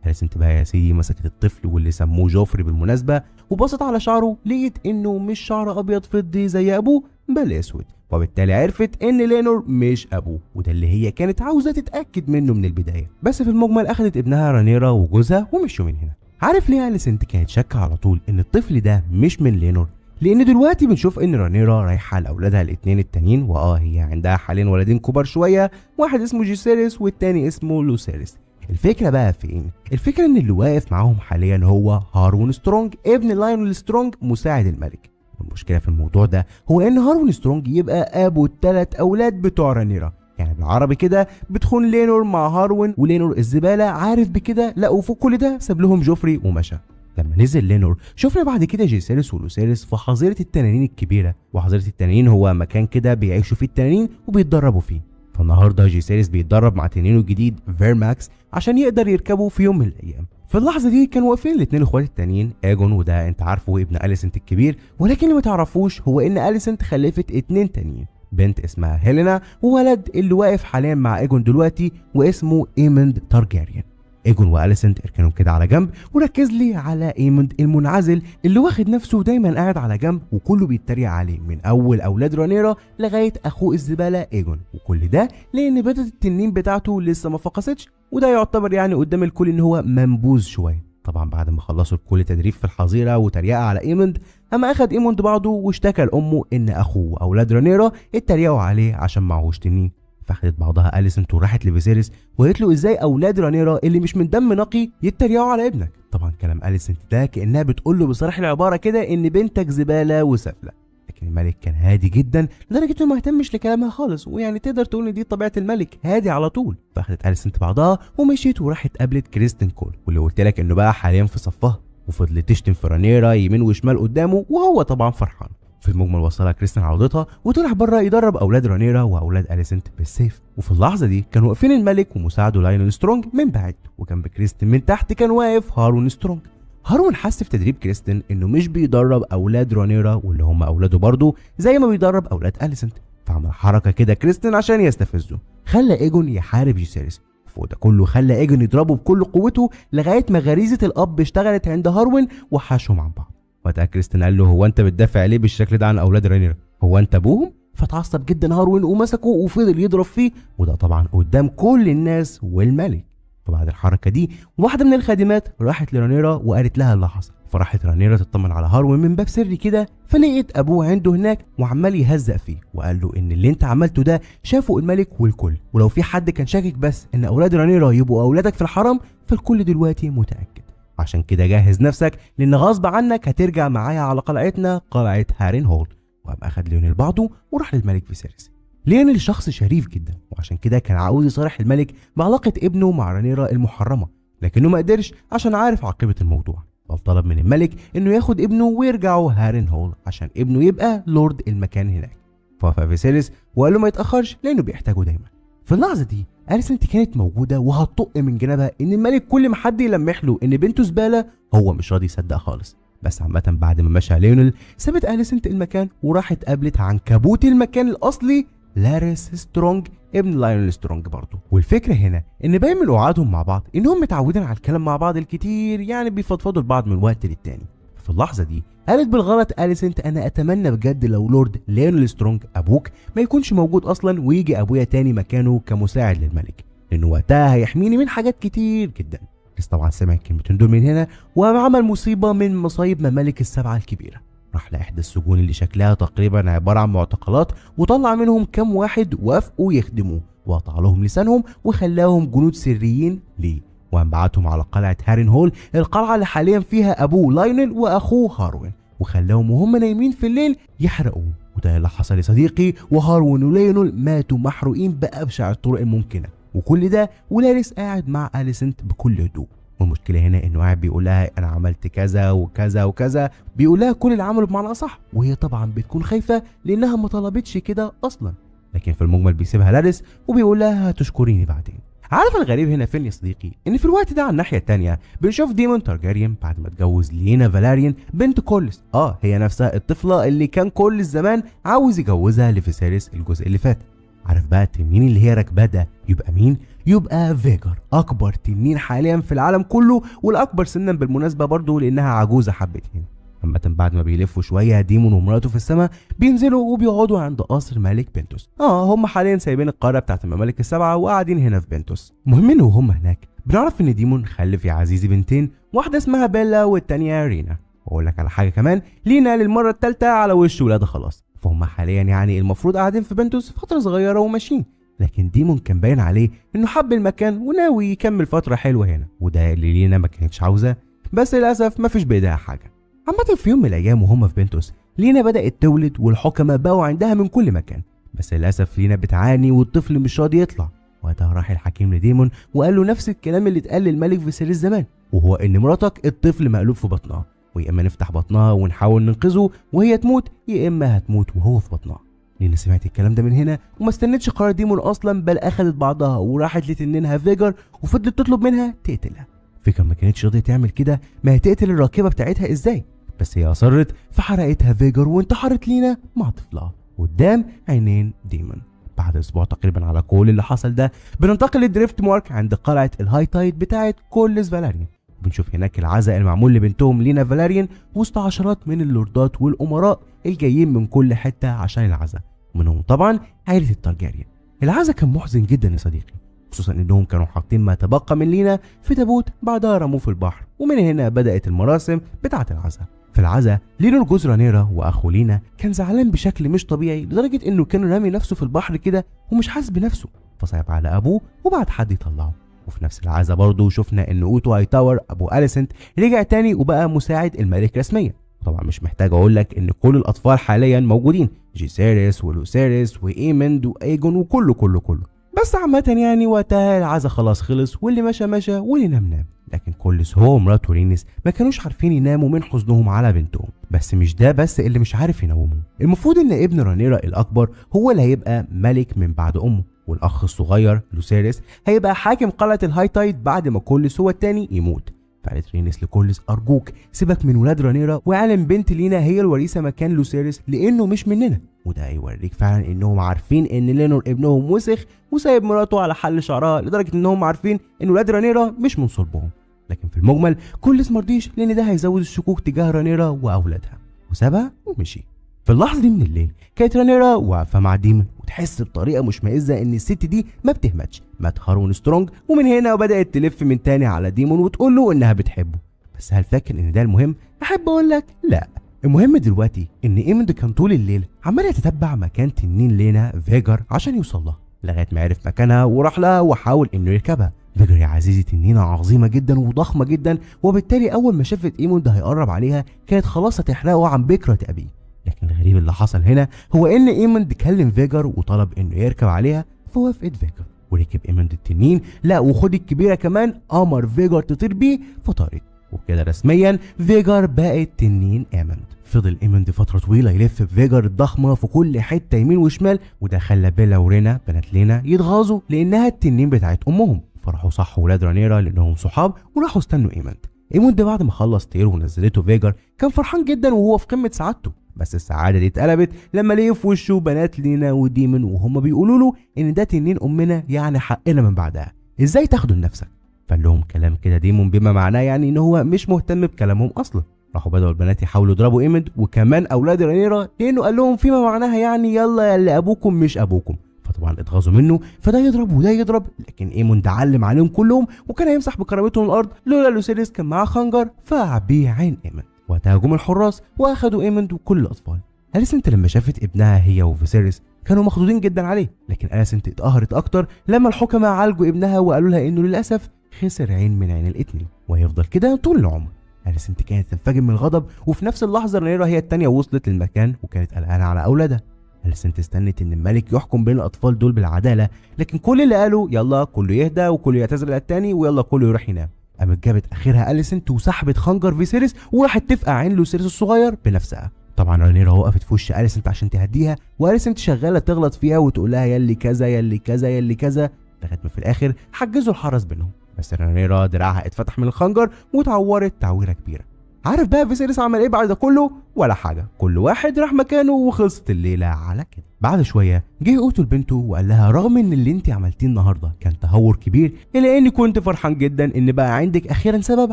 Speaker 2: اليسنت بقى يا سيدي مسكت الطفل واللي سموه جوفري بالمناسبة وبصت على شعره، لقيت انه مش شعر ابيض فضي زي ابوه بل اسود، وبالتالي عرفت ان لينور مش ابوه، وده اللي هي كانت عاوزه تتاكد منه من البداية. بس في المجمل اخذت ابنها رانيرا وجوزها ومشوا من هنا. عارف ليه اليسنت كانت شاكه على طول ان الطفل ده مش من لينور؟ لان دلوقتي بنشوف ان رانيرا رايحة لاولادها الاثنين التانيين، واه هي عندها حاليا ولدين كبار شوية، واحد اسمه جيسيريس والتاني اسمه لوسيريس. الفكرة بقى فين؟ الفكرة ان اللي واقف معاهم حاليا هو هارون سترونج ابن لايونيل سترونج مساعد الملك. والمشكلة في الموضوع ده هو ان هارون سترونج يبقى ابو الثلاث اولاد بتوع رانيرا، يعني بالعربي كده بتخون لينور مع هاروين، ولينور الزبالة عارف بكده، لا وفوق كل ده ساب لهم جوفري ومشى. لما نزل لينور شفنا بعد كده جيسيريس ولوسيريس في حظيرة التنانين الكبيرة، وحظيره التنانين هو مكان كده بيعيشوا فيه التنانين وبيتدربوا فيه. فالنهارده جيسيريس بيتدرب مع تنينه الجديد فيرماكس عشان يقدر يركبه في يوم من الايام. في اللحظة دي كانوا واقفين الاثنين اخوات التانيين، ايجون وده انت عارفه ابن اليسنت الكبير، ولكن اللي ما تعرفوش هو ان اليسنت خلفت 2 تانيين، بنت اسمها هيلينا وولد اللي واقف حاليا مع ايجون دلوقتي واسمه ايموند تارجاريان. ايجون واليسنت اركنهم كده على جنب وركز لي على ايموند المنعزل اللي واخد نفسه دايما قاعد على جنب وكله بيتريق عليه من اول اولاد رانيرا لغاية اخوه الزبالة ايجون، وكل ده لان بيضة التنين بتاعته لسه ما فقستش، وده يعتبر يعني قدام الكل ان هو منبوذ شوية. طبعا بعد ما خلصوا الكل تدريب في الحظيرة وتريقه على ايموند، اما اخد ايموند بعضه واشتكى لامه ان اخوه واولاد رانيرا اتريقوا عليه عشان معهوش تنين. فاخدت بعضها اليسنت وراحت لفيسيريس وقالت له ازاي اولاد رانيرا اللي مش من دم نقي يتريقوا على ابنك. طبعا كلام اليسنت ده كانها بتقول له بصريح العبارة كده ان بنتك زبالة وسفله، لكن الملك كان هادي جدا لدرجة انه ما اهتمش لكلامها خالص، ويعني تقدر تقول ان دي طبيعة الملك، هادي على طول. فاخدت اليسنت بعضها ومشيت وراحت قابلت كريستين كول واللي قلت لك انه بقى حاليا في صفها، وفضلت تشتم في رانيرا يمين وشمال قدامه وهو طبعا فرحان. في المجمل وصلها كريستين على اوضتها وطلع بره يدرب اولاد رانيرا واولاد اليسنت بالسيف. وفي اللحظة دي كانوا واقفين الملك ومساعدة لايونيل سترونج من بعيد، وجنب كريستين من تحت كان واقف هارون سترونج. هارون حس في تدريب كريستين انه مش بيدرب اولاد رانيرا واللي هم اولاده برضه زي ما بيدرب اولاد اليسنت، فعمل حركة كده كريستين عشان يستفزه، خلى ايجون يحارب جيسيريس. فوق ده كله خلى ايجون يضربه بكل قوته لغاية ما غريزة الاب اشتغلت عند هاروين وحشهم عن بعض. وقتها كريستين قال له هو انت بتدافع ليه بالشكل ده عن اولاد رانيرا؟ هو انت ابوهم؟ فتعصب جدا هاروين ومسكه وفضل يضرب فيه، وده طبعا قدام كل الناس والملك. فبعد الحركة دي واحدة من الخادمات راحت لرانيرا وقالت لها اللي حصل. فراحت رانيرا تطمن على هاروين من باب سري كده، فلقيت ابوه عنده هناك وعمال يهزق فيه وقال له ان اللي انت عملته ده شافه الملك والكل، ولو في حد كان شاكك بس ان اولاد رانيرا يبقوا اولادك في الحرم فالكل دلوقتي متاكد، عشان كده جهز نفسك لان غصب عنك هترجع معايا على قلعتنا، قلعه هارين هول. وقام اخد ليونيل بعضه وراح للملك فيسيريس. ليونيل شخص شريف جدا، وعشان كده كان عاوز يصارح الملك بعلاقة ابنه مع رانيرا المحرمة، لكنه ما قدرش عشان عارف عاقبة الموضوع. بل طلب من الملك انه ياخد ابنه ويرجعوا هارين هول عشان ابنه يبقى لورد المكان هناك. فوافق فيسيريس وقال له ما يتاخرش لانه بيحتاجه دايما. في اللحظة دي أليسنت كانت موجودة وهتطق من جنبها ان الملك كل ما حد يلمح له ان بنته زبالة هو مش راضي يصدق خالص. بس عامة بعد ما مشى ليونيل سابت أليسنت المكان وراحت قابلت عنكبوت المكان الاصلي لاريس سترونج ابن لايونيل سترونج برضه. والفكرة هنا ان باين من قعادهم مع بعض انهم متعودين على الكلام مع بعض الكتير، يعني بيفضفضوا لبعض من وقت للتاني. في اللحظة دي قالت بالغلط أليسنت انا اتمنى بجد لو لورد ليونيل سترونج ابوك ما يكونش موجود اصلا ويجي ابويا تاني مكانه كمساعد للملك، لانه وقتها هيحميني من حاجات كتير جدا. بس طبعا سمع الكلمتين دول من هنا وعمل مصيبة من مصايب ممالك السبعة الكبيرة. راح لإحدى السجون اللي شكلها تقريبا عبارة عن معتقلات وطلع منهم كام واحد وافقوا يخدموه، وقطع لهم لسانهم وخلاهم جنود سريين ليه، وقام بعتهم على قلعة هارين هول، القلعة اللي حاليا فيها أبوه لاينل وأخوه هاروين، وخلاهم وهم نايمين في الليل يحرقوهم. وده اللي حصل يا صديقي، وهاروين وليونل ماتوا محروقين بأبشع الطرق الممكنة. وكل ده ولاريس قاعد مع أليسنت بكل هدوء. والمشكلة هنا انه قاعد بيقول لها انا عملت كذا وكذا وكذا، بيقول لها كل اللي عمله بمعنى اصح، وهي طبعا بتكون خايفة لانها ما طلبتش كده اصلا. لكن في المجمل بيسيبها لاريس وبيقول لها هتشكريني بعدين. عارف الغريب هنا فين يا صديقي؟ ان في الوقت ده على الناحية الثانية بنشوف ديمون تارجاريان بعد ما اتجوز لينا فالاريان بنت كولس، هي نفسها الطفلة اللي كان كل الزمان عاوز يجوزها لفيسيريس الجزء اللي فات. عارف بقى التنين اللي هي راكباه ده يبقى مين؟ يبقى فيجر، اكبر تنين حاليا في العالم كله، والاكبر سنا بالمناسبة برضه لانها عجوزه حبتين. عامة بعد ما بيلفوا شوية ديمون ومراته في السماء بينزلوا وبيقعدوا عند قصر ملك بنتوس. هم حاليا سايبين القارة بتاعت الممالك السبعة وقاعدين هنا في بنتوس. المهم انه وهم هناك بنعرف ان ديمون خلف يا عزيزي بنتين، واحدة اسمها بيلا والتانية رينا. واقول لك على حاجة كمان، لينا للمرة الثالثة على وش ولاده خلاص، فهم حاليا يعني المفروض قاعدين في بنتوس فترة صغيرة وماشيين. لكن ديمون كان باين عليه انه حب المكان وناوي يكمل فترة حلوة هنا، وده اللي لينا ما كانتش عاوزاه، بس للاسف ما فيش بايدها حاجة. عامة في يوم من الايام وهم في بنتوس لينا بدات تولد والحكمة بقوا عندها من كل مكان، بس للاسف لينا بتعاني والطفل مش راضي يطلع. وقتها راح الحكيم لديمون وقال له نفس الكلام اللي اتقال للملك فيسيريس زمان، وهو ان مراتك الطفل مقلوب في بطنها، ويا اما نفتح بطنها ونحاول ننقذه وهي تموت، يا اما هتموت وهو في بطنها. لينا سمعت الكلام ده من هنا وما استنتش قرار ديمون اصلا، بل اخدت بعضها وراحت لتنينها فيجر وفضلت تطلب منها تقتلها. فيجر ما كانتش راضية تعمل كده، ما هتقتل الراكبه بتاعتها ازاي؟ بس هي اصرت فحرقتها فيجر وانتحرت لينا مع طفلها قدام عينين ديمون. بعد اسبوع تقريبا على كل اللي حصل ده بننتقل لدريفت مارك عند قلعه الهاي تايد بتاعت كولس فالاريان. بنشوف هناك العزاء المعمول لبنتهم لينا فالاريان وسط عشرات من اللوردات والامراء الجايين من كل حتة عشان العزاء، ومنهم طبعا عائلة التارجاريان. العزاء كان محزن جدا يا صديقي، خصوصا انهم كانوا حاطين ما تبقى من لينا في تابوت بعدها رموه في البحر، ومن هنا بدات المراسم بتاعه العزاء. في العزاء لينور جوز رانيرا واخو لينا كان زعلان بشكل مش طبيعي لدرجة انه كان رامي نفسه في البحر كده ومش حاسس بنفسه، فصعب على ابوه وبعت حد يطلعه. وفي نفس العزاء برضه شفنا ان اوتو هايتاور ابو أليسنت رجع تاني وبقى مساعد الملك رسميا. طبعا مش محتاج اقول لك ان كل الاطفال حاليا موجودين، جيسيريس ولوسيريس وايمند وايجون وكله كله كله. بس عامة يعني وقتها العزاء خلاص خلص، واللي مشى مشى واللي نام نام. لكن كولس هو ومراته رينيس ما كانوش عارفين يناموا من حزنهم على بنتهم. بس مش ده بس اللي مش عارف ينومهم، المفروض ان ابن رانيرا الاكبر هو اللي هيبقى ملك من بعد امه، والاخ الصغير لوسيريس هيبقى حاكم قلعه الهاي تايد بعد ما كولس هو التاني يموت. فقالت رينيس لكولس ارجوك سيبك من ولاد رانيرا واعلن بنت لينا هي الوريثه مكان لوسيريس لانه مش مننا. وده يوريك فعلا انهم عارفين ان لينور ابنهم وسخ وسايب مراته على حل شعرها، لدرجة انهم عارفين ان ولاد رانيرا مش من صلبهم. لكن في المجمل كولس مرضيش لان ده هيزود الشكوك تجاه رانيرا واولادها، وسابها ومشي. في اللحظة دي من الليل كانت رانيرا واقفة مع ديمون وتحس بطريقة مشمئزه ان الست دي ما بتهمتش، مات هارون سترونج، ومن هنا وبدات تلف من تاني على ديمون وتقول له انها بتحبه. بس هل فاكر ان ده المهم؟ احب اقول لك لا. المهم دلوقتي ان ايموند كان طول الليل عمال يتتبع مكان تنين لينا فيجر عشان يوصل لها، لغاية ما عرف مكانها وراح لها وحاول انه يركبها. فيجر يا عزيزي تنينه عظيمة جدا وضخمه جدا، وبالتالي اول ما شافت ايموند هيقرب عليها كانت خلاص هتحرقه عن بكره ابيه. لكن الغريب اللي حصل هنا هو ان ايموند كلم فيجر وطلب انه يركب عليها، فوافقت فيجر وركب ايموند التنين، لا وخد الكبيرة كمان، امر فيجر تطير بيه فطارت، وبكده رسميا فيجر بقت تنين ايموند. فضل ايموند فترة طويلة يلف بفيجر الضخمة في كل حتة يمين وشمال، وده خلى بيلا ورينا بنات لينا يتغاظوا لانها التنين بتاعت امهم، فراحوا صحوا ولاد رانيرا لانهم صحاب وراحوا استنوا ايموند. ايموند بعد ما خلص طير ونزلته فيجر كان فرحان جدا وهو في قمة سعادته، بس السعادة دي اتقلبت لما لقي في وشه بنات لينا وديمون وهم بيقولوا له ان ده تنين امنا، يعني حقنا من بعدها، ازاي تاخده لنفسك؟ فقال لهم كلام كده ديمون بما معناه يعني ان هو مش مهتم بكلامهم اصلا. راحوا بدأوا البنات يحاولوا يضربوا ايموند وكمان اولاد رانيرا، لانه قال لهم فيما معناها يعني يلا يا اللي ابوكم مش ابوكم، فطبعا اتغاظوا منه، فده يضرب وده يضرب، لكن ايموند علم عليهم كلهم وكان هيمسح بكرامتهم الارض لولا لوسيريس كان معاه خنجر فقع بيه عين ايموند. وقتها جم الحراس واخدوا ايموند وكل الاطفال. اليسنت لما شافت ابنها هي وفيسيريس كانوا مخضوضين جدا عليه، لكن اليسنت اتقهرت اكتر لما الحكماء عالجوا ابنها وقالوا لها انه للاسف خسر عين من عين الاتنين وهيفضل كده طول العمر. اليسنت كانت تنفجر من الغضب، وفي نفس اللحظة رانيرا هي التانية وصلت للمكان وكانت قلقانة على اولادها. اليسنت استنت ان الملك يحكم بين الاطفال دول بالعدالة، لكن كل اللي قالوا يلا كله يهدى وكله يعتذر للتاني ويلا كله يروح ينام. قامت جابت اخرها اليسنت وسحبت خنجر فيسيريس وراحت تفقع عين لوسيريس الصغير بنفسها. طبعا رانيرا وقفت في وش اليسنت عشان تهديها، واليسنت شغالة تغلط فيها وتقول لها يلي كذا يلي كذا يلي كذا، لغاية ما في الاخر حجزوا الحرس بينهم. بس رانيرا دراعها اتفتح من الخنجر واتعورت تعويره كبيرة. عارف بقى فيسيريس عمل ايه بعد ده كله؟ ولا حاجة، كل واحد راح مكانه وخلصت الليلة على كده. بعد شوية جه اوتو لبنته وقال لها رغم ان اللي انت عملتيه النهارده كان تهور كبير، الا اني كنت فرحان جدا ان بقى عندك اخيرا سبب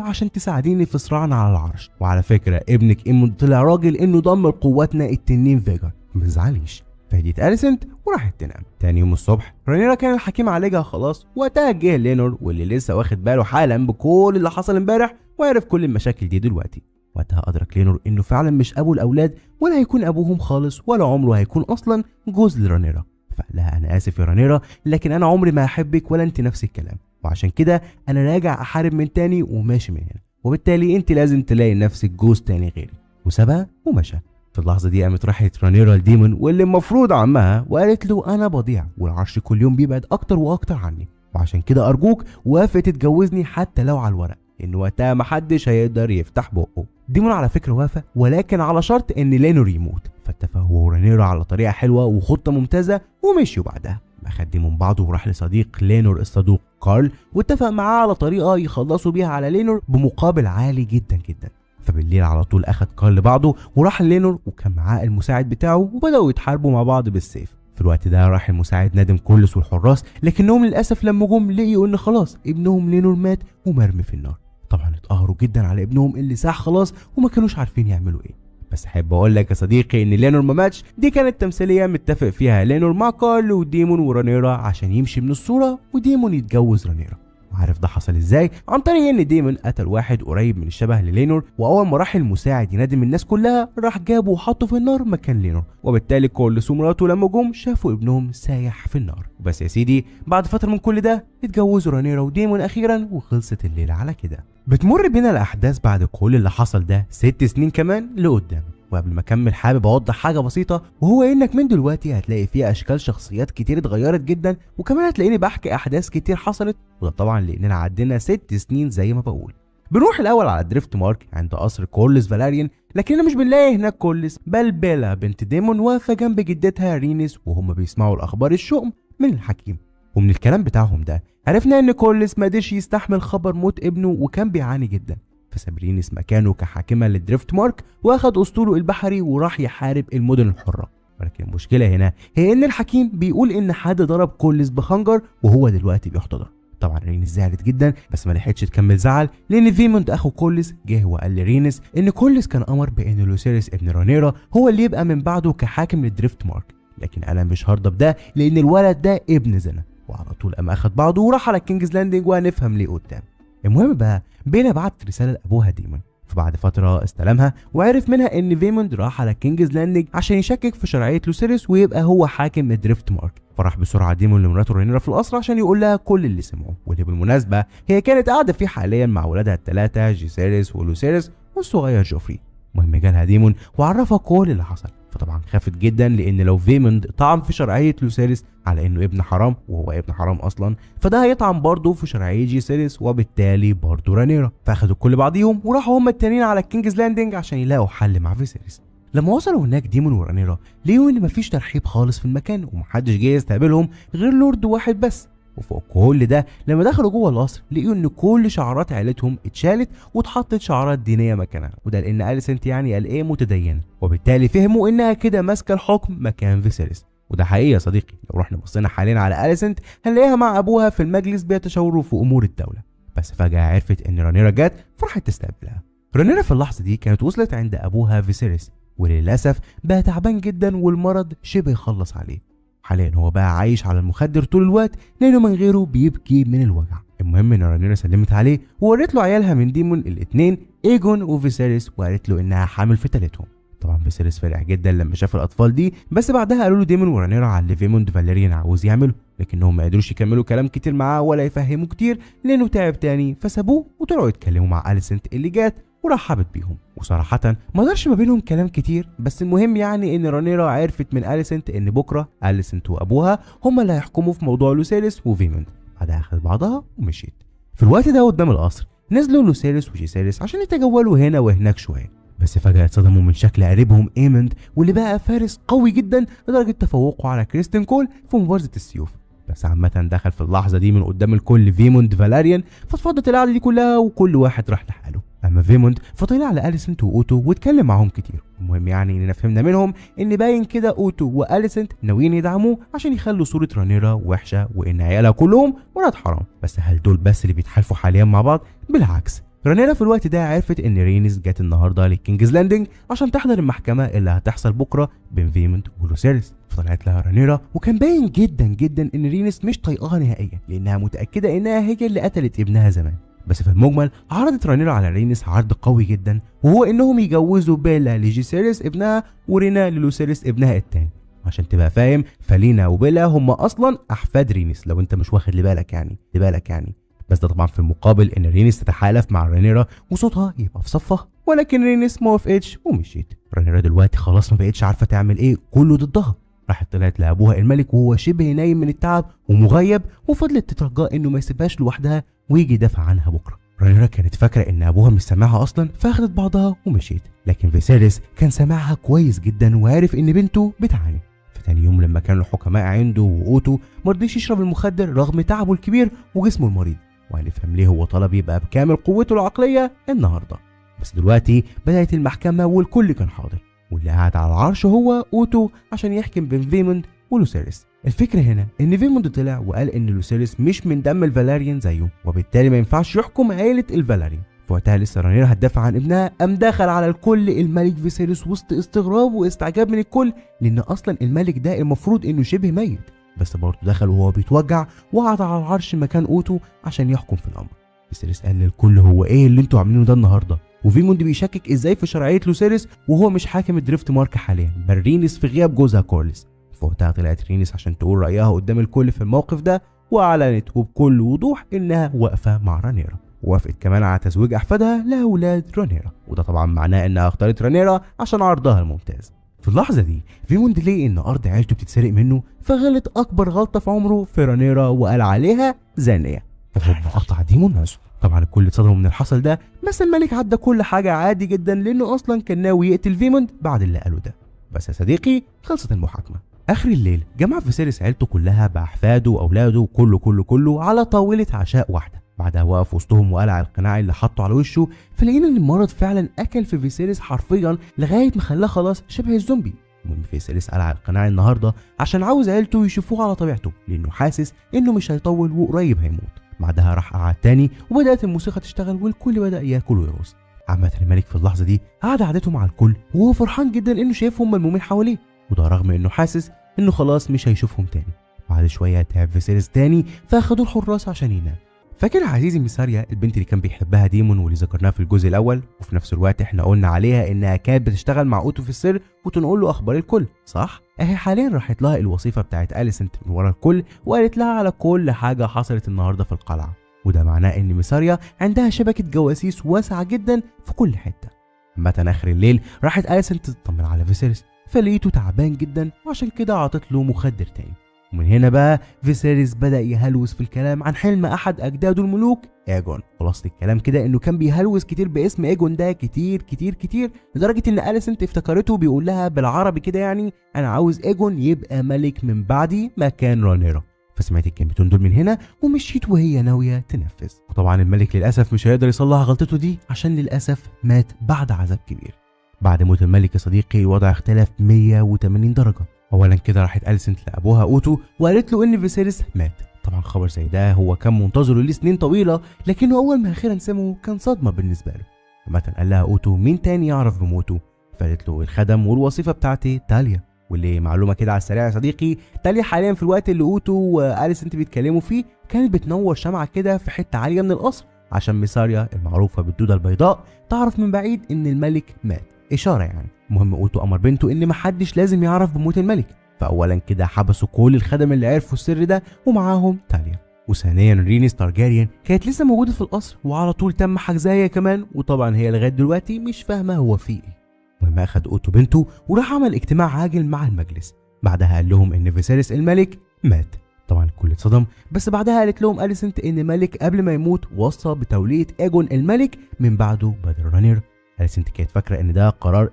Speaker 2: عشان تساعديني في صراعنا على العرش، وعلى فكرة ابنك ايموند طلع راجل انه دمر قواتنا التنين فيجر، ما تزعليش. فهديت اليسنت وراحت تنام. تاني يوم الصبح رانيرا كان الحكيم عالجها خلاص. وقتها جه لينور واللي لسه واخد باله حالا بكل اللي حصل امبارح وعرف كل المشاكل دي دلوقتي. وقتها ادرك لينور انه فعلا مش ابو الاولاد ولا هيكون ابوهم خالص ولا عمره هيكون اصلا جوز لرانيرا. فقال لها انا اسف يا رانيرا، لكن انا عمري ما هحبك ولا انت نفس الكلام، وعشان كده انا راجع احارب من تاني وماشي من هنا، وبالتالي انت لازم تلاقي نفسك جوز تاني غيري. وسابها ومشى. في اللحظة دي قامت راحت رانيرا لديمون واللي المفروض عمها وقالت له انا بضيع والعرش كل يوم بيبعد اكتر واكتر عني، وعشان كده ارجوك وافق تتجوزني حتى لو على الورق، لان وقتها محدش هيقدر يفتح بقه. ديمون على فكرة وافق، ولكن على شرط ان لينور يموت. فاتفق هو ورانيرا على طريقه حلوة وخطه ممتازة ومشيوا. بعدها اخد ديمون بعضه وراح لصديق لينور الصدوق كارل واتفق معاه على طريقه يخلصوا بيها على لينور بمقابل عالي جدا جدا. فبالليل على طول اخد كارل بعضه وراح لينور وكان معاه المساعد بتاعه وبداوا يتحاربوا مع بعض بالسيف. في الوقت ده راح المساعد نادم كولس والحراس، لكنهم للاسف لما جم لقيوا ان خلاص ابنهم لينور مات ومرمي في النار. طبعا اتقهروا جدا على ابنهم اللي ساح خلاص وما كانوش عارفين يعملوا ايه. بس احب اقول لك يا صديقي ان لينور ما ماتش، دي كانت تمثيلية متفق فيها لينور مع كارل وديمون ورانيرا عشان يمشي من الصورة وديمون يتجوز رانيرا. وعارف ده حصل ازاي؟ عن طريق ان ديمون قتل واحد قريب من الشبه للينور، واول ما راح المساعد ينادم الناس كلها راح جابه وحطه في النار مكان لينور، وبالتالي كولس ومراته لما جم شافوا ابنهم سايح في النار. وبس يا سيدي بعد فترة من كل ده اتجوزوا رانيرا وديمون اخيرا وخلصت الليلة على كده. بتمر بينا الاحداث بعد كل اللي حصل ده 6 سنين كمان لقدام. وقبل ما اكمل حابب اوضح حاجة بسيطة، وهو انك من دلوقتي هتلاقي فيها اشكال شخصيات كتير اتغيرت جدا، وكمان هتلاقيني بحكي احداث كتير حصلت، وده طبعا لاننا عدينا 6 سنين زي ما بقول. بنروح الاول على دريفت مارك عند قصر كورلس فالاريان، لكننا مش بنلاقي هناك كورلس، بل بيلا بنت ديمون واقفة جنب جدتها رينيس وهم بيسمعوا الاخبار الشؤم من الحكيم. ومن الكلام بتاعهم ده عرفنا ان كورلس ما قدرش يستحمل خبر موت ابنه وكان بيعاني جدا، فساب رينيس مكانه كحاكمه للدريفت مارك واخد اسطوله البحري وراح يحارب المدن الحرة. ولكن المشكلة هنا هي ان الحكيم بيقول ان حد ضرب كورلس بخنجر وهو دلوقتي بيحتضر. طبعا رينيس زعلت جدا، بس ما لحقتش تكمل زعل لان فيموند اخو كوليس جه وقال لرينيس ان كوليس كان امر بان لوسيريس ابن رانيرا هو اللي يبقى من بعده كحاكم للدريفت مارك، لكن انا مش هرضى بده لان الولد ده ابن زنا. وعلى طول قام اخد بعضه وراح على كينجز لاندنج، وهنفهم ليه قدام. المهم بقى بيلا بعت رسالة لابوها ديمون، فبعد فترة استلمها وعرف منها ان فيموند راح على كينجز لاندنج عشان يشكك في شرعية لوسيريس ويبقى هو حاكم دريفت مارك. فراح بسرعة ديمون لمراته رينيرا في القصر عشان يقول لها كل اللي سمعه، واللي بالمناسبة هي كانت قاعدة فيه حاليا مع ولادها الثلاثة جيسيريس ولوسيريس والصغير جوفري. المهم جالها ديمون وعرفها كل اللي حصل، فطبعا خافت جدا لان لو فيموند طعن في شرعية لوسيريس على انه ابن حرام، وهو ابن حرام اصلا، فده هيطعن برضه في شرعية جيسيريس وبالتالي برضه رانيرا. فاخدوا كل بعضيهم وراحوا هما التانيين على الكينجز لاندنج عشان يلاقوا حل مع فيسيريس. لما وصلوا هناك ديمون ورانيرا لقوا ان مفيش ترحيب خالص في المكان ومحدش جاي يستقبلهم غير لورد واحد بس. وفوق كل ده لما دخلوا جوه القصر لقيوا ان كل شعارات عيلتهم اتشالت واتحطت شعارات دينية مكانها، وده لان اليسنت يعني قال ايه متدينه، وبالتالي فهموا انها كده ماسكه الحكم مكان فيسيريس. وده حقيقي يا صديقي، لو رحنا بصينا حاليا على اليسنت هنلاقيها مع ابوها في المجلس بيتشاوروا في امور الدولة. بس فجاة عرفت ان رانيرا جت فراحت تستقبلها. رانيرا في اللحظة دي كانت وصلت عند ابوها فيسيريس، وللاسف بقى تعبان جدا والمرض شبه خلص عليه. حاليا هو بقى عايش على المخدر طول الوقت لانه من غيره بيبكي من الوجع. المهم ان رانيرا سلمت عليه وورت له عيالها من ديمون الاثنين ايجون وفيسيريس، وقالت له انها حامل في ثالثهم. طبعا فيسيريس فرح جدا لما شاف الاطفال دي، بس بعدها قالوا له ديمون ورانيرا على اللي فيموند فاليريان عاوز يعمله، لكنهم ما قدروش يكملوا كلام كتير معاه ولا يفهموا كتير لانه تعب تاني، فسابوه وطلعوا يتكلموا مع اليسنت اللي جات ورحبت بيهم. وصراحة ما دارش ما بينهم كلام كتير، بس المهم يعني ان رانيرا عرفت من اليسنت ان بكره اليسنت وابوها هما اللي هيحكموا في موضوع لوسيريس وفيموند. بعدها اخذت بعضها ومشيت. في الوقت ده قدام القصر نزلوا لوسيريس وجيسيريس عشان يتجولوا هنا وهناك شوية، بس فجأة اتصدموا من شكل قريبهم ايموند واللي بقى فارس قوي جدا لدرجة تفوقه على كريستين كول في مبارزة السيوف. بس عامة دخل في اللحظة دي من قدام الكل فيموند فالاريان، فاتفضت القعدة دي كلها وكل واحد راح لحاله. اما فيموند فطلع على اليسنت واوتو واتكلم معاهم كتير. المهم يعني اننا فهمنا منهم ان باين كده اوتو واليسنت ناويين يدعموه عشان يخلوا صورة رانيرا وحشة وان عيالها كلهم ولاد حرام. بس هل دول بس اللي بيتحالفوا حاليا مع بعض؟ بالعكس، رانيرا في الوقت ده عرفت ان رينيس جت النهارده للكينجز لاندنج عشان تحضر المحكمة اللي هتحصل بكره بين فيموند ولوسيريس. فطلعت لها رانيرا وكان باين جدا جدا ان رينيس مش طايقاها نهائيا لانها متاكدة انها هي اللي قتلت ابنها زمان. بس في المجمل عرضت رانيرا على رينيس عرض قوي جدا، وهو انهم يجوزوا بيلا لجيسيريس ابنها ورينا للوسيريس ابنها التاني. عشان تبقى فاهم فلينا وبيلا هم اصلا احفاد رينيس لو انت مش واخد لبالك يعني. بس ده طبعا في المقابل ان رينيس تتحالف مع رانيرا وصوتها يبقى في صفها، ولكن رينيس ما وافقتش ومشيت. رانيرا دلوقتي خلاص ما بقتش عارفه تعمل ايه، كله ضدها. راحت طلعت لابوها الملك وهو شبه نايم من التعب ومغيب، وفضلت تترجاه انه ما يسيبهاش لوحدها ويجي يدافع عنها بكره. رانيرا كانت فاكره ان ابوها مش سامعها اصلا فاخدت بعضها ومشيت، لكن فيسيريس كان سامعها كويس جدا وعارف ان بنته بتعاني. فتاني يوم لما كانوا الحكماء عنده واوتو مرضيش يشرب المخدر رغم تعبه الكبير وجسمه المريض، وهنفهم ليه هو طلب يبقى بكامل قوته العقلية النهارده. بس دلوقتي بدات المحكمة والكل كان حاضر، واللي قاعد على العرش هو اوتو عشان يحكم بين فيموند ولوسيريس. الفكرة هنا ان فيموند طلع وقال ان لوسيريس مش من دم الفالاريان زيه، وبالتالي ما ينفعش يحكم عيله الفالاريان. في وقتها لسه رانيرا هتدافع عن ابنها، قام دخل على الكل الملك فيسيريس وسط استغراب واستعجاب من الكل، لان اصلا الملك ده المفروض انه شبه ميت، بس برضه دخل وهو بيتوجع وقعد على العرش مكان اوتو عشان يحكم في الامر. فيسيريس قال للكل هو ايه اللي انتوا عاملينه ده النهارده؟ وفيموند بيشكك ازاي في شرعية لوسيريس وهو مش حاكم الدريفت مارك حاليا، بل رينيس في غياب جوزها كورليس. في وقتها طلعت رينيس عشان تقول رايها قدام الكل في الموقف ده، واعلنت وبكل وضوح انها واقفة مع رانيرا، ووافقت كمان على تزويج احفادها لاولاد رانيرا، وده طبعا معناه انها اختارت رانيرا عشان عرضها الممتاز. في اللحظة دي فيموند لقي ان ارض عيلته بتتسرق منه، فغلط اكبر غلطه في عمره في رانيرا وقال عليها زانية، فهو قطع ديمون راسه. طبعا الكل اتصدموا من اللي حصل ده، بس الملك عدى كل حاجة عادي جدا لانه اصلا كان ناوي يقتل فيموند بعد اللي قاله ده. بس يا صديقي خلصت المحاكمة. اخر الليل جمع فيسيريس عيلته كلها باحفاده واولاده كله كله كله على طاولة عشاء واحدة. بعدها وقف وسطهم وقلع القناع اللي حطه على وشه، فلقينا ان المرض فعلا اكل في فيسيريس حرفيا لغاية ما خلاه خلاص شبه الزومبي. المهم فيسيريس قلع القناع النهارده عشان عاوز عيلته يشوفوه على طبيعته، لانه حاسس انه مش هيطول وقريب هيموت. بعدها راح قعد تاني وبدات الموسيقى تشتغل والكل بدا ياكل ويرقص. عامة الملك في اللحظة دي قعد قعدته مع الكل وهو فرحان جدا انه شايفهم ملمومين حواليه، وده رغم انه حاسس انه خلاص مش هيشوفهم تاني. بعد شوية تعب فيسيريس تاني فاخدوه الحراس عشان ينام. فاكر يا عزيزي ميساريا البنت اللي كان بيحبها ديمون واللي ذكرناها في الجزء الاول، وفي نفس الوقت احنا قلنا عليها انها كانت بتشتغل مع اوتو في السر وتنقل له اخبار الكل، صح؟ اهي حاليا راحت لها الوصيفه بتاعت اليسنت من ورا الكل وقالت لها على كل حاجة حصلت النهارده في القلعة، وده معناه ان ميساريا عندها شبكة جواسيس واسعة جدا في كل حتة. عامة اخر الليل راحت اليسنت تطمن على فيسيريس، فلقيته تعبان جدا وعشان كده عطت له مخدر تاني. ومن هنا بقى فيسيريس بدأ يهلوس في الكلام عن حلم أحد أجداده الملوك إيجون. خلاصة الكلام كده إنه كان بيهلوس كتير باسم إيجون ده كتير كتير كتير، لدرجة إن أليسنت افتكرته بيقول لها بالعربي كده يعني أنا عاوز إيجون يبقى ملك من بعدي مكان رانيرا. فسمعت الكلمتين دول من هنا ومشيت وهي ناوية تنفذ. وطبعا الملك للأسف مش هيقدر يصلح غلطته دي عشان للأسف مات بعد عذاب كبير. بعد موت الملك يا صديقي الوضع اختلف 180 درجة. اولا كده راحت أليسنت لابوها اوتو وقالت له ان فيسيريس مات. طبعا خبر زي ده هو كان منتظره لسنين طويلة، لكنه اول ما اخيرا سمعه كان صدمة بالنسبة له. عامة قال لها اوتو مين تاني يعرف بموته؟ فقالت له الخدم والوصيفه بتاعتي تاليا. واللي معلومة كده على السريع يا صديقي، تاليا حاليا في الوقت اللي اوتو واليسنت بيتكلموا فيه كانت بتنور شمعة كده في حتة عالية من القصر عشان ميساريا المعروفة بالدوده البيضاء تعرف من بعيد ان الملك مات، اشارة يعني. المهم اوتو امر بنته ان محدش لازم يعرف بموت الملك، فاولا كده حبسوا كل الخدم اللي عرفوا السر ده ومعاهم تاليا. وثانيا رينيس تارجاريان كانت لسه موجودة في القصر وعلى طول تم حجزها هي كمان، وطبعا هي لغاية دلوقتي مش فاهمه هو في ايه. المهم اخد اوتو بنته وراح عمل اجتماع عاجل مع المجلس. بعدها قال لهم ان فيسيريس الملك مات. طبعا الكل اتصدم، بس بعدها قالت لهم أليسنت ان ملك قبل ما يموت وصى بتوليه ايجون الملك من بعده بدل رانير. أليسنت كانت فاكره ان ده قرار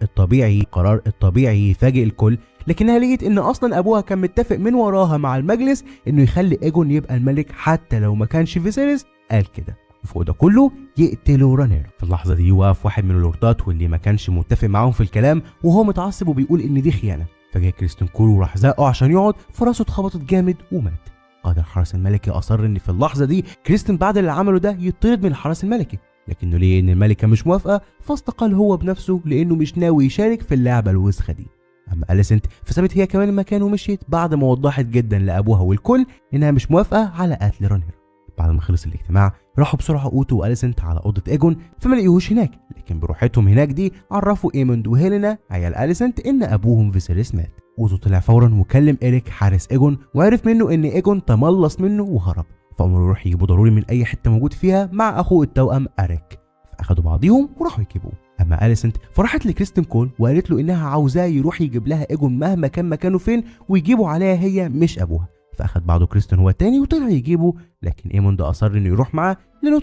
Speaker 2: الطبيعي يفاجئ الكل، لكنها لقيت ان اصلا ابوها كان متفق من وراها مع المجلس انه يخلي ايجون يبقى الملك حتى لو ما كانش فيسيريس قال كده، وفوق ده كله يقتلوا رانيرا. في اللحظة دي وقف واحد من اللوردات واللي ما كانش متفق معاهم في الكلام وهو متعصب وبيقول ان دي خيانة. فجاء كريستون كول وراح زقه عشان يقعد، فراسه اتخبطت جامد ومات. قائد الحرس الملكي اصر ان في اللحظة دي كريستن بعد اللي عمله ده يطرد من الحرس الملكي، لكنه ليه ان الملكة مش موافقة فاستقال هو بنفسه لانه مش ناوي يشارك في اللعبة الوسخة دي. اما أليسنت فسابت هي كمان المكان ومشيت بعد ما وضحت جدا لابوها والكل انها مش موافقة على قتل رانيرا. بعد ما خلص الاجتماع راحوا بسرعة اوتو واليسنت على اوضة ايجون فما لقيوهوش هناك، لكن بروحتهم هناك دي عرفوا ايموند وهيلينا عيال أليسنت ان ابوهم فيسيريس مات. اوتو طلع فورا وكلم إيريك حارس ايجون وعرف منه ان ايجون تملص منه وهرب، فأمره يروح يجيبه ضروري من اي حتة موجود فيها مع اخوه التوأم اريك. فاخدوا بعضيهم وراحوا يجيبوه. اما أليسنت فراحت لكريستن كول وقالت له انها عاوزاه يروح يجيب لها ايجون مهما كان مكانه فين ويجيبه عليها هي مش ابوها. فاخد بعضه كريستن هو التاني وطلع يجيبه، لكن ايموند اصر انه يروح معاه لانه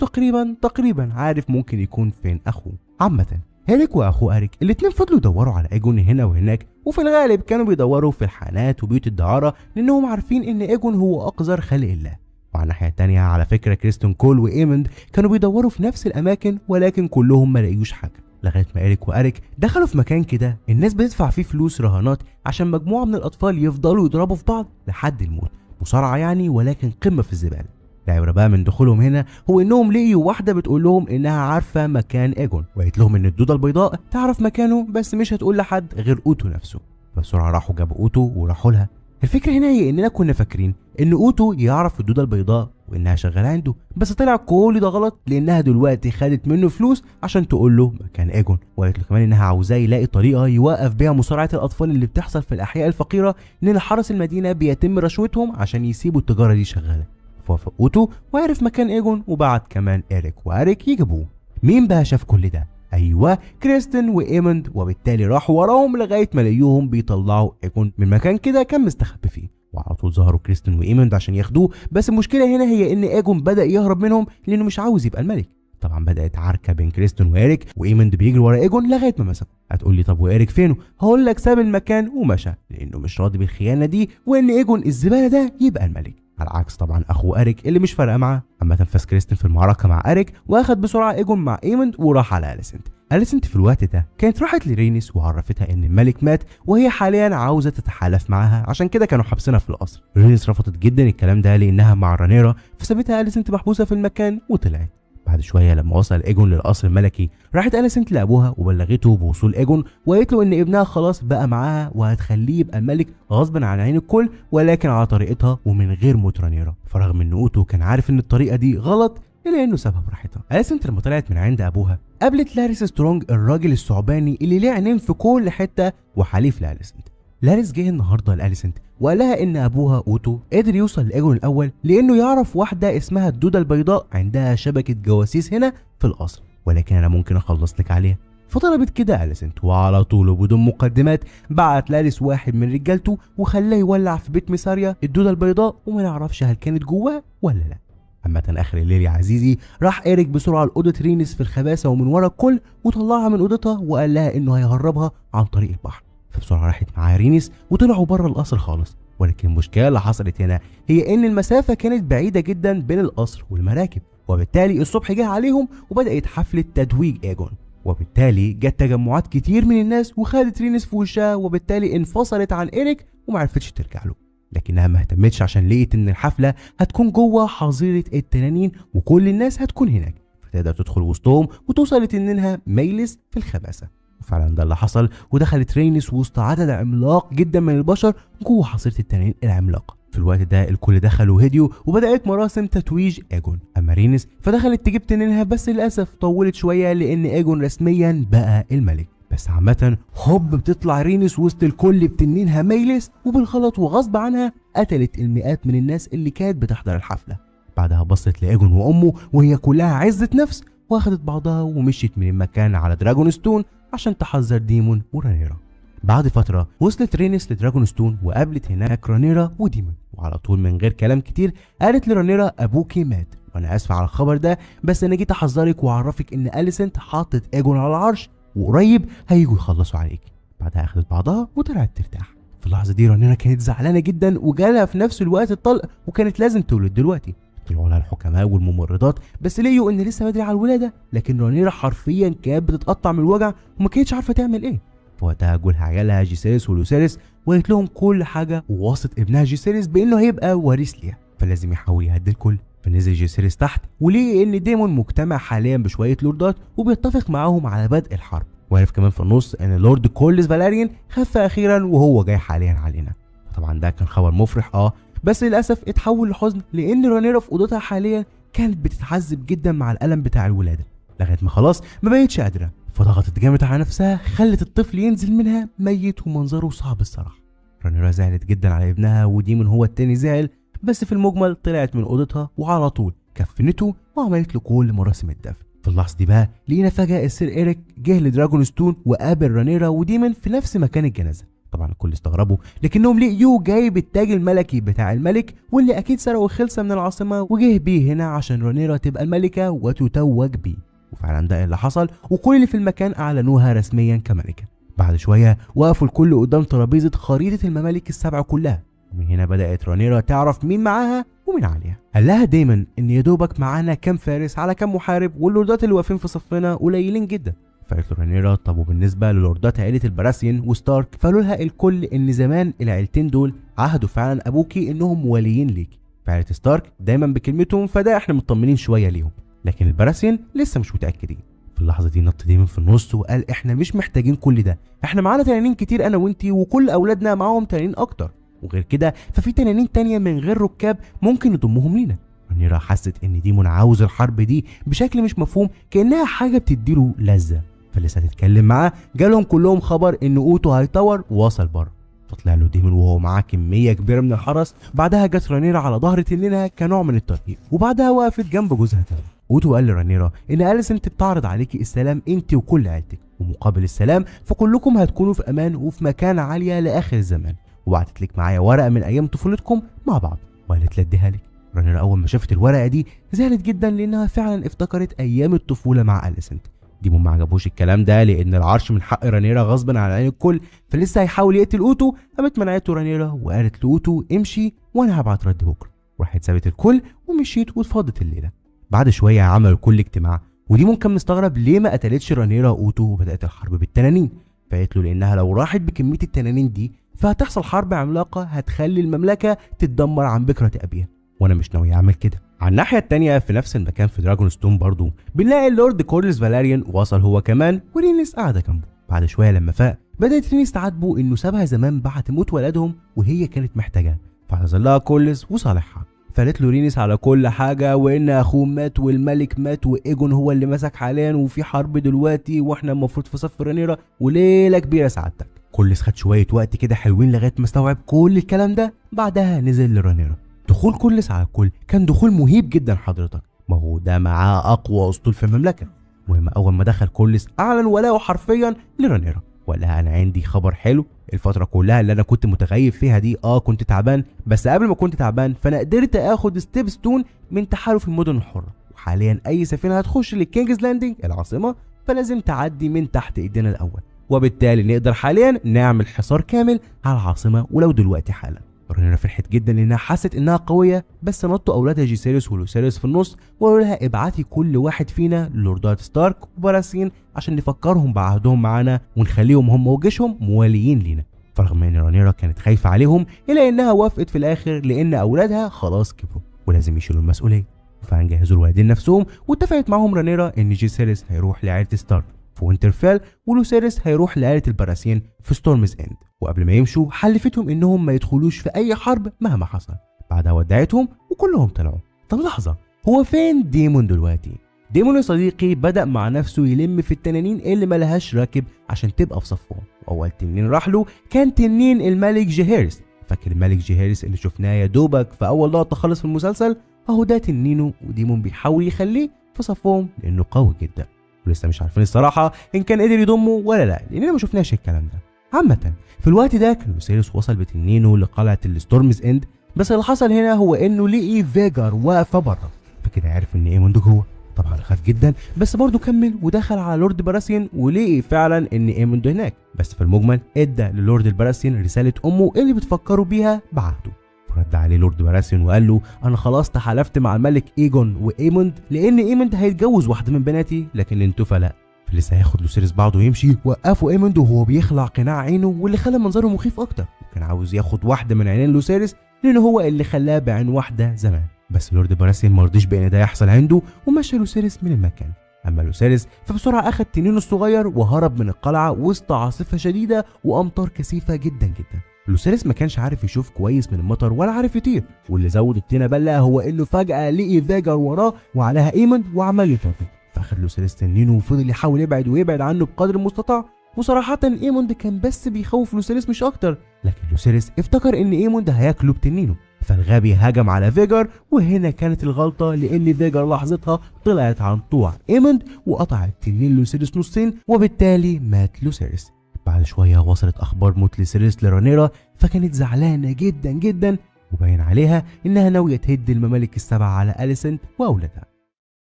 Speaker 2: تقريبا عارف ممكن يكون فين اخوه. عامة هيريك واخوه اريك الاتنين فضلوا يدوروا على ايجون هنا وهناك، وفي الغالب كانوا بيدوروا في الحانات وبيوت الدعاره لانهم عارفين ان ايجون هو اقذر خلق الله. وعلى الناحية التانية على فكرة كريستون كول وايموند كانوا بيدوروا في نفس الاماكن ولكن كلهم ما لقيوش حاجة، لغاية ما إيريك واريك دخلوا في مكان كده الناس بتدفع فيه فلوس رهانات عشان مجموعة من الاطفال يفضلوا يضربوا في بعض لحد الموت، مصارعه يعني ولكن قمة في الزبالة. العبرة بقى من دخولهم هنا هو انهم لقيوا واحدة بتقول لهم انها عارفه مكان ايجون، وقالت لهم ان الدودة البيضاء تعرف مكانه بس مش هتقول لحد غير اوتو نفسه. فبسرعه راحوا جابوا اوتو وراحوا لها. الفكرة هنا هي اننا كنا فاكرين ان اوتو يعرف الدودة البيضاء وانها شغالة عنده، بس طلع كل ده غلط لانها دلوقتي خدت منه فلوس عشان تقول له مكان ايجون، وقالت له كمان انها عاوزاه يلاقي طريقه يوقف بيها مصارعه الاطفال اللي بتحصل في الاحياء الفقيرة لان حرس المدينة بيتم رشوتهم عشان يسيبوا التجارة دي شغالة. فوافق اوتو وعرف مكان ايجون وبعت كمان إيريك واريك يجيبوه. مين بقى شاف كل ده؟ ايوه كريستن وايموند، وبالتالي راحوا وراهم لغاية ما لقيوهم بيطلعوا ايجون من مكان كده كان مستخبي فيه، وعلى طول ظهروا كريستن وايموند عشان ياخدوه. بس المشكلة هنا هي ان ايجون بدا يهرب منهم لانه مش عاوز يبقى الملك. طبعا بدات عركة بين كريستن وإيريك، وايموند بيجري ورا ايجون لغاية ما مسكه. هتقول لي طب وإيريك فينه؟ هقول لك ساب المكان ومشى لانه مش راضي بالخيانة دي وان ايجون الزبالة ده يبقى الملك. على عكس طبعا اخوه اريك اللي مش فارقه معاه. عامة فاز كريستن في المعركة مع اريك واخد بسرعة ايجون مع ايموند وراح على اليسنت. اليسنت في الوقت ده كانت راحت لرينيس وعرفتها ان الملك مات وهي حاليا عاوزه تتحالف معاها، عشان كده كانوا حابسينها في القصر. رينيس رفضت جدا الكلام ده لانها مع رانيرا، فسابتها اليسنت محبوسة في المكان وطلعت. بعد شوية لما وصل ايجون للقصر الملكي راحت اليسنت لابوها وبلغته بوصول ايجون وقالت له ان ابنها خلاص بقى معاها وهتخليه يبقى الملك غصب عن عين الكل، ولكن على طريقتها ومن غير موت رانيرا. فرغم ان اوتو كان عارف ان الطريقة دي غلط الا انه سابها براحتها. اليسنت لما طلعت من عند ابوها قابلت لاريس سترونج الراجل الثعباني اللي ليه عينين في كل حتة وحليف لاليسنت. لاريس جه النهارده لاليسنت وقال لها ان ابوها اوتو قدر يوصل لايجون الاول لانه يعرف واحدة اسمها الدودة البيضاء عندها شبكة جواسيس هنا في القصر، ولكن انا ممكن اخلص لك عليها. فطلبت كده اليسنت، وعلى طول وبدون مقدمات بعت لاريس واحد من رجالته وخلاه يولع في بيت ميساريا الدودة البيضاء، وما نعرفش هل كانت جواه ولا لا. عامة اخر الليل يا عزيزي راح ايريك بسرعة لاوضه رينيس في الخباثه ومن ورا الكل وطلعها من اوضتها وقال لها انه هيهربها عن طريق البحر. فبسرعه راحت معاه رينيس وطلعوا بره القصر خالص، ولكن المشكلة اللي حصلت هنا هي ان المسافة كانت بعيدة جدا بين القصر والمراكب، وبالتالي الصبح جه عليهم وبدات حفلة تتويج ايجون، وبالتالي جت تجمعات كتير من الناس وخدت رينيس في وشها، وبالتالي انفصلت عن ايريك ومعرفتش ترجع له. لكنها ما اهتمتش عشان لقيت ان الحفلة هتكون جوه حظيرة التنانين وكل الناس هتكون هناك، فتقدر تدخل وسطهم وتوصل لتنينها ميلس في الخباثه. وفعلا ده اللي حصل، ودخلت رينيس وسط عدد عملاق جدا من البشر جوه حظيرة التنانين العملاقة. في الوقت ده الكل دخل وهديوا وبدات مراسم تتويج ايجون. اما رينيس فدخلت تجيب تنينها، بس للاسف طولت شوية لان ايجون رسميا بقى الملك. بس عامة هوب بتطلع رينيس وسط الكل بتنينها ميلس، وبالغلط وغصب عنها قتلت المئات من الناس اللي كانت بتحضر الحفلة. بعدها بصت لإيجون وأمه وهي كلها عزة نفس، واخدت بعضها ومشيت من المكان على دراجون ستون عشان تحذر ديمون ورانيرا. بعد فترة وصلت رينيس لدراجون ستون وقابلت هناك رانيرا وديمون، وعلى طول من غير كلام كتير قالت لرانيرا أبوكي مات وأنا آسفة على الخبر ده، بس أنا جيت أحذرك وأعرفك إن أليسنت حاطت إيجون على العرش وقريب هيجوا يخلصوا عليك. بعدها اخدت بعضها وطلعت ترتاح. في اللحظة دي رانيرا كانت زعلانة جدا وجالها في نفس الوقت الطلق وكانت لازم تولد دلوقتي. طلعوا لها الحكماء والممرضات بس لقيوا ان لسه بدري على الولادة، لكن رانيرا حرفيا كانت بتتقطع من الوجع وما كانتش عارفه تعمل ايه. فوقتها جولها عيالها جيسيريس ولوسيريس وقالت لهم كل حاجة، ووصت ابنها جيسيريس بانه هيبقى وريث ليها فلازم يحاول يهدي الكل. فنزل جيسيريس تحت ولقي ان ديمون مجتمع حاليا بشوية لوردات وبيتفق معاهم على بدء الحرب، وعرف كمان في النص ان لورد كوليس فالاريان خف اخيرا وهو جاي حاليا علينا. طبعا ده كان خبر مفرح بس للاسف اتحول لحزن لان رانيرا في اوضتها حاليا كانت بتتعذب جدا مع الالم بتاع الولادة لغاية ما خلاص ما بقتش قادرة، فضغطت جامد على نفسها خلت الطفل ينزل منها ميت ومنظره صعب الصراحة. رانيرا زعلت جدا على ابنها وديمون هو التاني زعل، بس في المجمل طلعت من اوضتها وعلى طول كفنته وعملت له كل مراسم الدفن. في اللحظة دي بقى لقينا فجاة السير ايريك جه لدراجون ستون وقابل رانيرا وديمون في نفس مكان الجنازة. طبعا الكل استغربوا لكنهم لقيوه جايب التاج الملكي بتاع الملك واللي اكيد سرقوا خلصه من العاصمة وجه بيه هنا عشان رانيرا تبقى الملكة وتتوج بيه. وفعلا ده اللي حصل وكل اللي في المكان اعلنوها رسميا كملكه. بعد شوية وقفوا الكل قدام ترابيزة خريطة الممالك السبع كلها، ومن هنا بدأت رانيرا تعرف مين معاها ومين عليها. قال لها دايما ان يا دوبك معانا كام فارس على كام محارب واللوردات اللي واقفين في صفنا قليلين جدا. فقالت له رانيرا طب وبالنسبة للوردات عيله البراسيان وستارك؟ فقالوا لها الكل ان زمان العيلتين دول عهدوا فعلا ابوكي انهم وليين ليكي. فعيله ستارك دايما بكلمتهم فده احنا مطمنين شوية ليهم، لكن البراسيان لسه مش متاكدين. في اللحظة دي نط دايما في النص وقال احنا مش محتاجين كل ده، احنا معانا تنانين كتير انا وانتي وكل اولادنا معاهم تنانين اكتر، وغير كده ففي تنانين تانية من غير ركاب ممكن نضمهم لينا. رانيرا حست ان ديمون عاوز الحرب دي بشكل مش مفهوم كانها حاجة بتديله لذة، فلسه هتتكلم معاه جالهم كلهم خبر ان اوتو هيطور ووصل بره. فطلع له ديمون وهو معاه كمية كبيرة من الحرس. بعدها جت رانيرا على ظهر تنينها كنوع من الترهيب، وبعدها وقفت جنب جوزها تاني. اوتو قال لرانيرا ان اليسنت بتعرض عليكي السلام انت وكل عيلتك، ومقابل السلام فكلكم هتكونوا في امان وفي مكانه عالية لاخر الزمان، وبعتت لك معايا ورقة من ايام طفولتكم مع بعض وقالت لي اديها لك. رانيرا اول ما شافت الورقة دي زعلت جدا لانها فعلا افتكرت ايام الطفولة مع اليسنت. ديمون ما عجبوش الكلام ده لان العرش من حق رانيرا غصبا عن عين الكل، فلسه هيحاول يقتل اوتو. قامت منعته رانيرا وقالت لاوتو امشي وانا هبعت رد بكره. وراحت سابت الكل ومشيت واتفضت الليلة. بعد شوية عملوا الكل اجتماع، وديمون كان مستغرب ليه ما قتلتش رانيرا اوتو وبدات الحرب بالتنانين. فقالت له لانها لو راحت بكمية التنانين دي فهتحصل حرب عملاقة هتخلي المملكة تتدمر عن بكره ابيها، وانا مش ناوي اعمل كده. على الناحية التانية في نفس المكان في دراجون ستون برضو بنلاقي اللورد كورلس فالاريان وصل هو كمان، ورينيس قاعدة جنبه. بعد شوية لما فاق بدات رينيس تعاتبه انه سابها زمان بعد موت ولدهم وهي كانت محتاجاه، فاعتذر لها كورلس وصالحها. فقالت له رينيس على كل حاجة، وان اخوه مات والملك مات وايجون هو اللي مسك حاليا وفي حرب دلوقتي واحنا المفروض في صف رانيرا وليلة كبيرة سعادتك. كورلس خد شوية وقت كده حلوين لغاية ما استوعب كل الكلام ده. بعدها نزل لرانيرا. دخول كورلس على الكل كان دخول مهيب جدا حضرتك، ما هو ده معاه اقوى اسطول في المملكة. المهم اول ما دخل كورلس اعلن ولاءه حرفيا لرانيرا، وقال لها انا عندي خبر حلو، الفترة كلها اللي انا كنت متغيب فيها دي كنت تعبان، بس قبل ما كنت تعبان فانا قدرت اخد stepstone من تحالف المدن الحرة، وحاليا اي سفينة هتخش للكينجز لاندنج العاصمة فلازم تعدي من تحت ايدينا الاول، وبالتالي نقدر حاليا نعمل حصار كامل على العاصمة ولو دلوقتي حالا. رانيرا فرحت جدا لانها حست انها قوية، بس نطوا اولادها جيسيريس ولوسيريس في النص وقالوا لها ابعتي كل واحد فينا لوردات ستارك وبراسين عشان نفكرهم بعهدهم معانا ونخليهم هم وجيشهم مواليين لينا. فرغم ان رانيرا كانت خايفة عليهم الا انها وافقت في الاخر لان اولادها خلاص كبروا ولازم يشيلوا المسؤولية. فعلا جهزوا الولدين نفسهم، واتفقت معاهم رانيرا ان جيسيريس هيروح لعائلة ستارك في وينترفيل ولوسيريس هيروح لعائلة البراسين في ستورمز اند، وقبل ما يمشوا حلفتهم انهم ما يدخلوش في اي حرب مهما حصل. بعدها ودعتهم وكلهم طلعوا. طب لحظة، هو فين ديمون دلوقتي؟ ديمون يا صديقي بدأ مع نفسه يلم في التنانين اللي ملهاش راكب عشان تبقى في صفهم، واول تنين راح له كان تنين الملك جيهيرس. فاكر الملك جيهيرس اللي شفناه يا دوبك في اول لقطة خالص في المسلسل؟ اهو ده تنينه، وديمون بيحاول يخليه في صفهم لانه قوي جدا، ولسه مش عارفين الصراحة ان كان قدر يضمه ولا لا لاننا ما شفناش الكلام ده. عامة في الوقت ده كان لوسيريس وصل بتنينه لقلعه الستورمز اند، بس اللي حصل هنا هو انه لقي فيجر واقفة بره، فكده عرف ان ايموند جوه. طبعا خاف جدا بس برضه كمل ودخل على لورد براسيان ولقي فعلا ان ايموند هناك، بس في المجمل ادى للورد البراسيان رسالة امه اللي بتفكروا بيها بعهده. فرد عليه لورد براسيان وقال له انا خلاص تحالفت مع الملك ايجون وايموند لان ايموند هيتجوز واحدة من بناتي، لكن انتوا فلا. فلسه هياخد لوسيريس بعضه ويمشي. وقفوا ايموند وهو بيخلع قناع عينه واللي خلى منظره مخيف اكتر، وكان عاوز ياخد واحدة من عينين لوسيريس لان هو اللي خلاه بعين واحدة زمان، بس لورد براسيان ما رضيش بان ده يحصل عنده ومشى لوسيريس من المكان. اما لوسيريس فبسرعه اخد تنينه الصغير وهرب من القلعة وسط عاصفة شديدة وامطار كثيفة جدا جدا. لوسيريس ما كانش عارف يشوف كويس من المطر ولا عارف يطير، واللي زود الطينه بله هو انه فجاة لقي فيجر وراه وعليها ايموند وعمال يطارده. فاخد لوسيريس تنينه وفضل يحاول يبعد ويبعد عنه بقدر المستطاع، وصراحة ايموند كان بس بيخوف لوسيريس مش اكتر، لكن لوسيريس افتكر ان ايموند هياكله بتنينه، فالغبي هجم على فيجر، وهنا كانت الغلطة لان فيجر لحظتها طلعت عن طوع ايموند وقطعت تنين لوسيريس نصين، وبالتالي مات لوسيريس. بعد شوية وصلت اخبار موت لوسيريس لرانيرا، فكانت زعلانة جدا جدا وباين عليها انها ناوية تهد الممالك السبعة على اليسنت واولادها.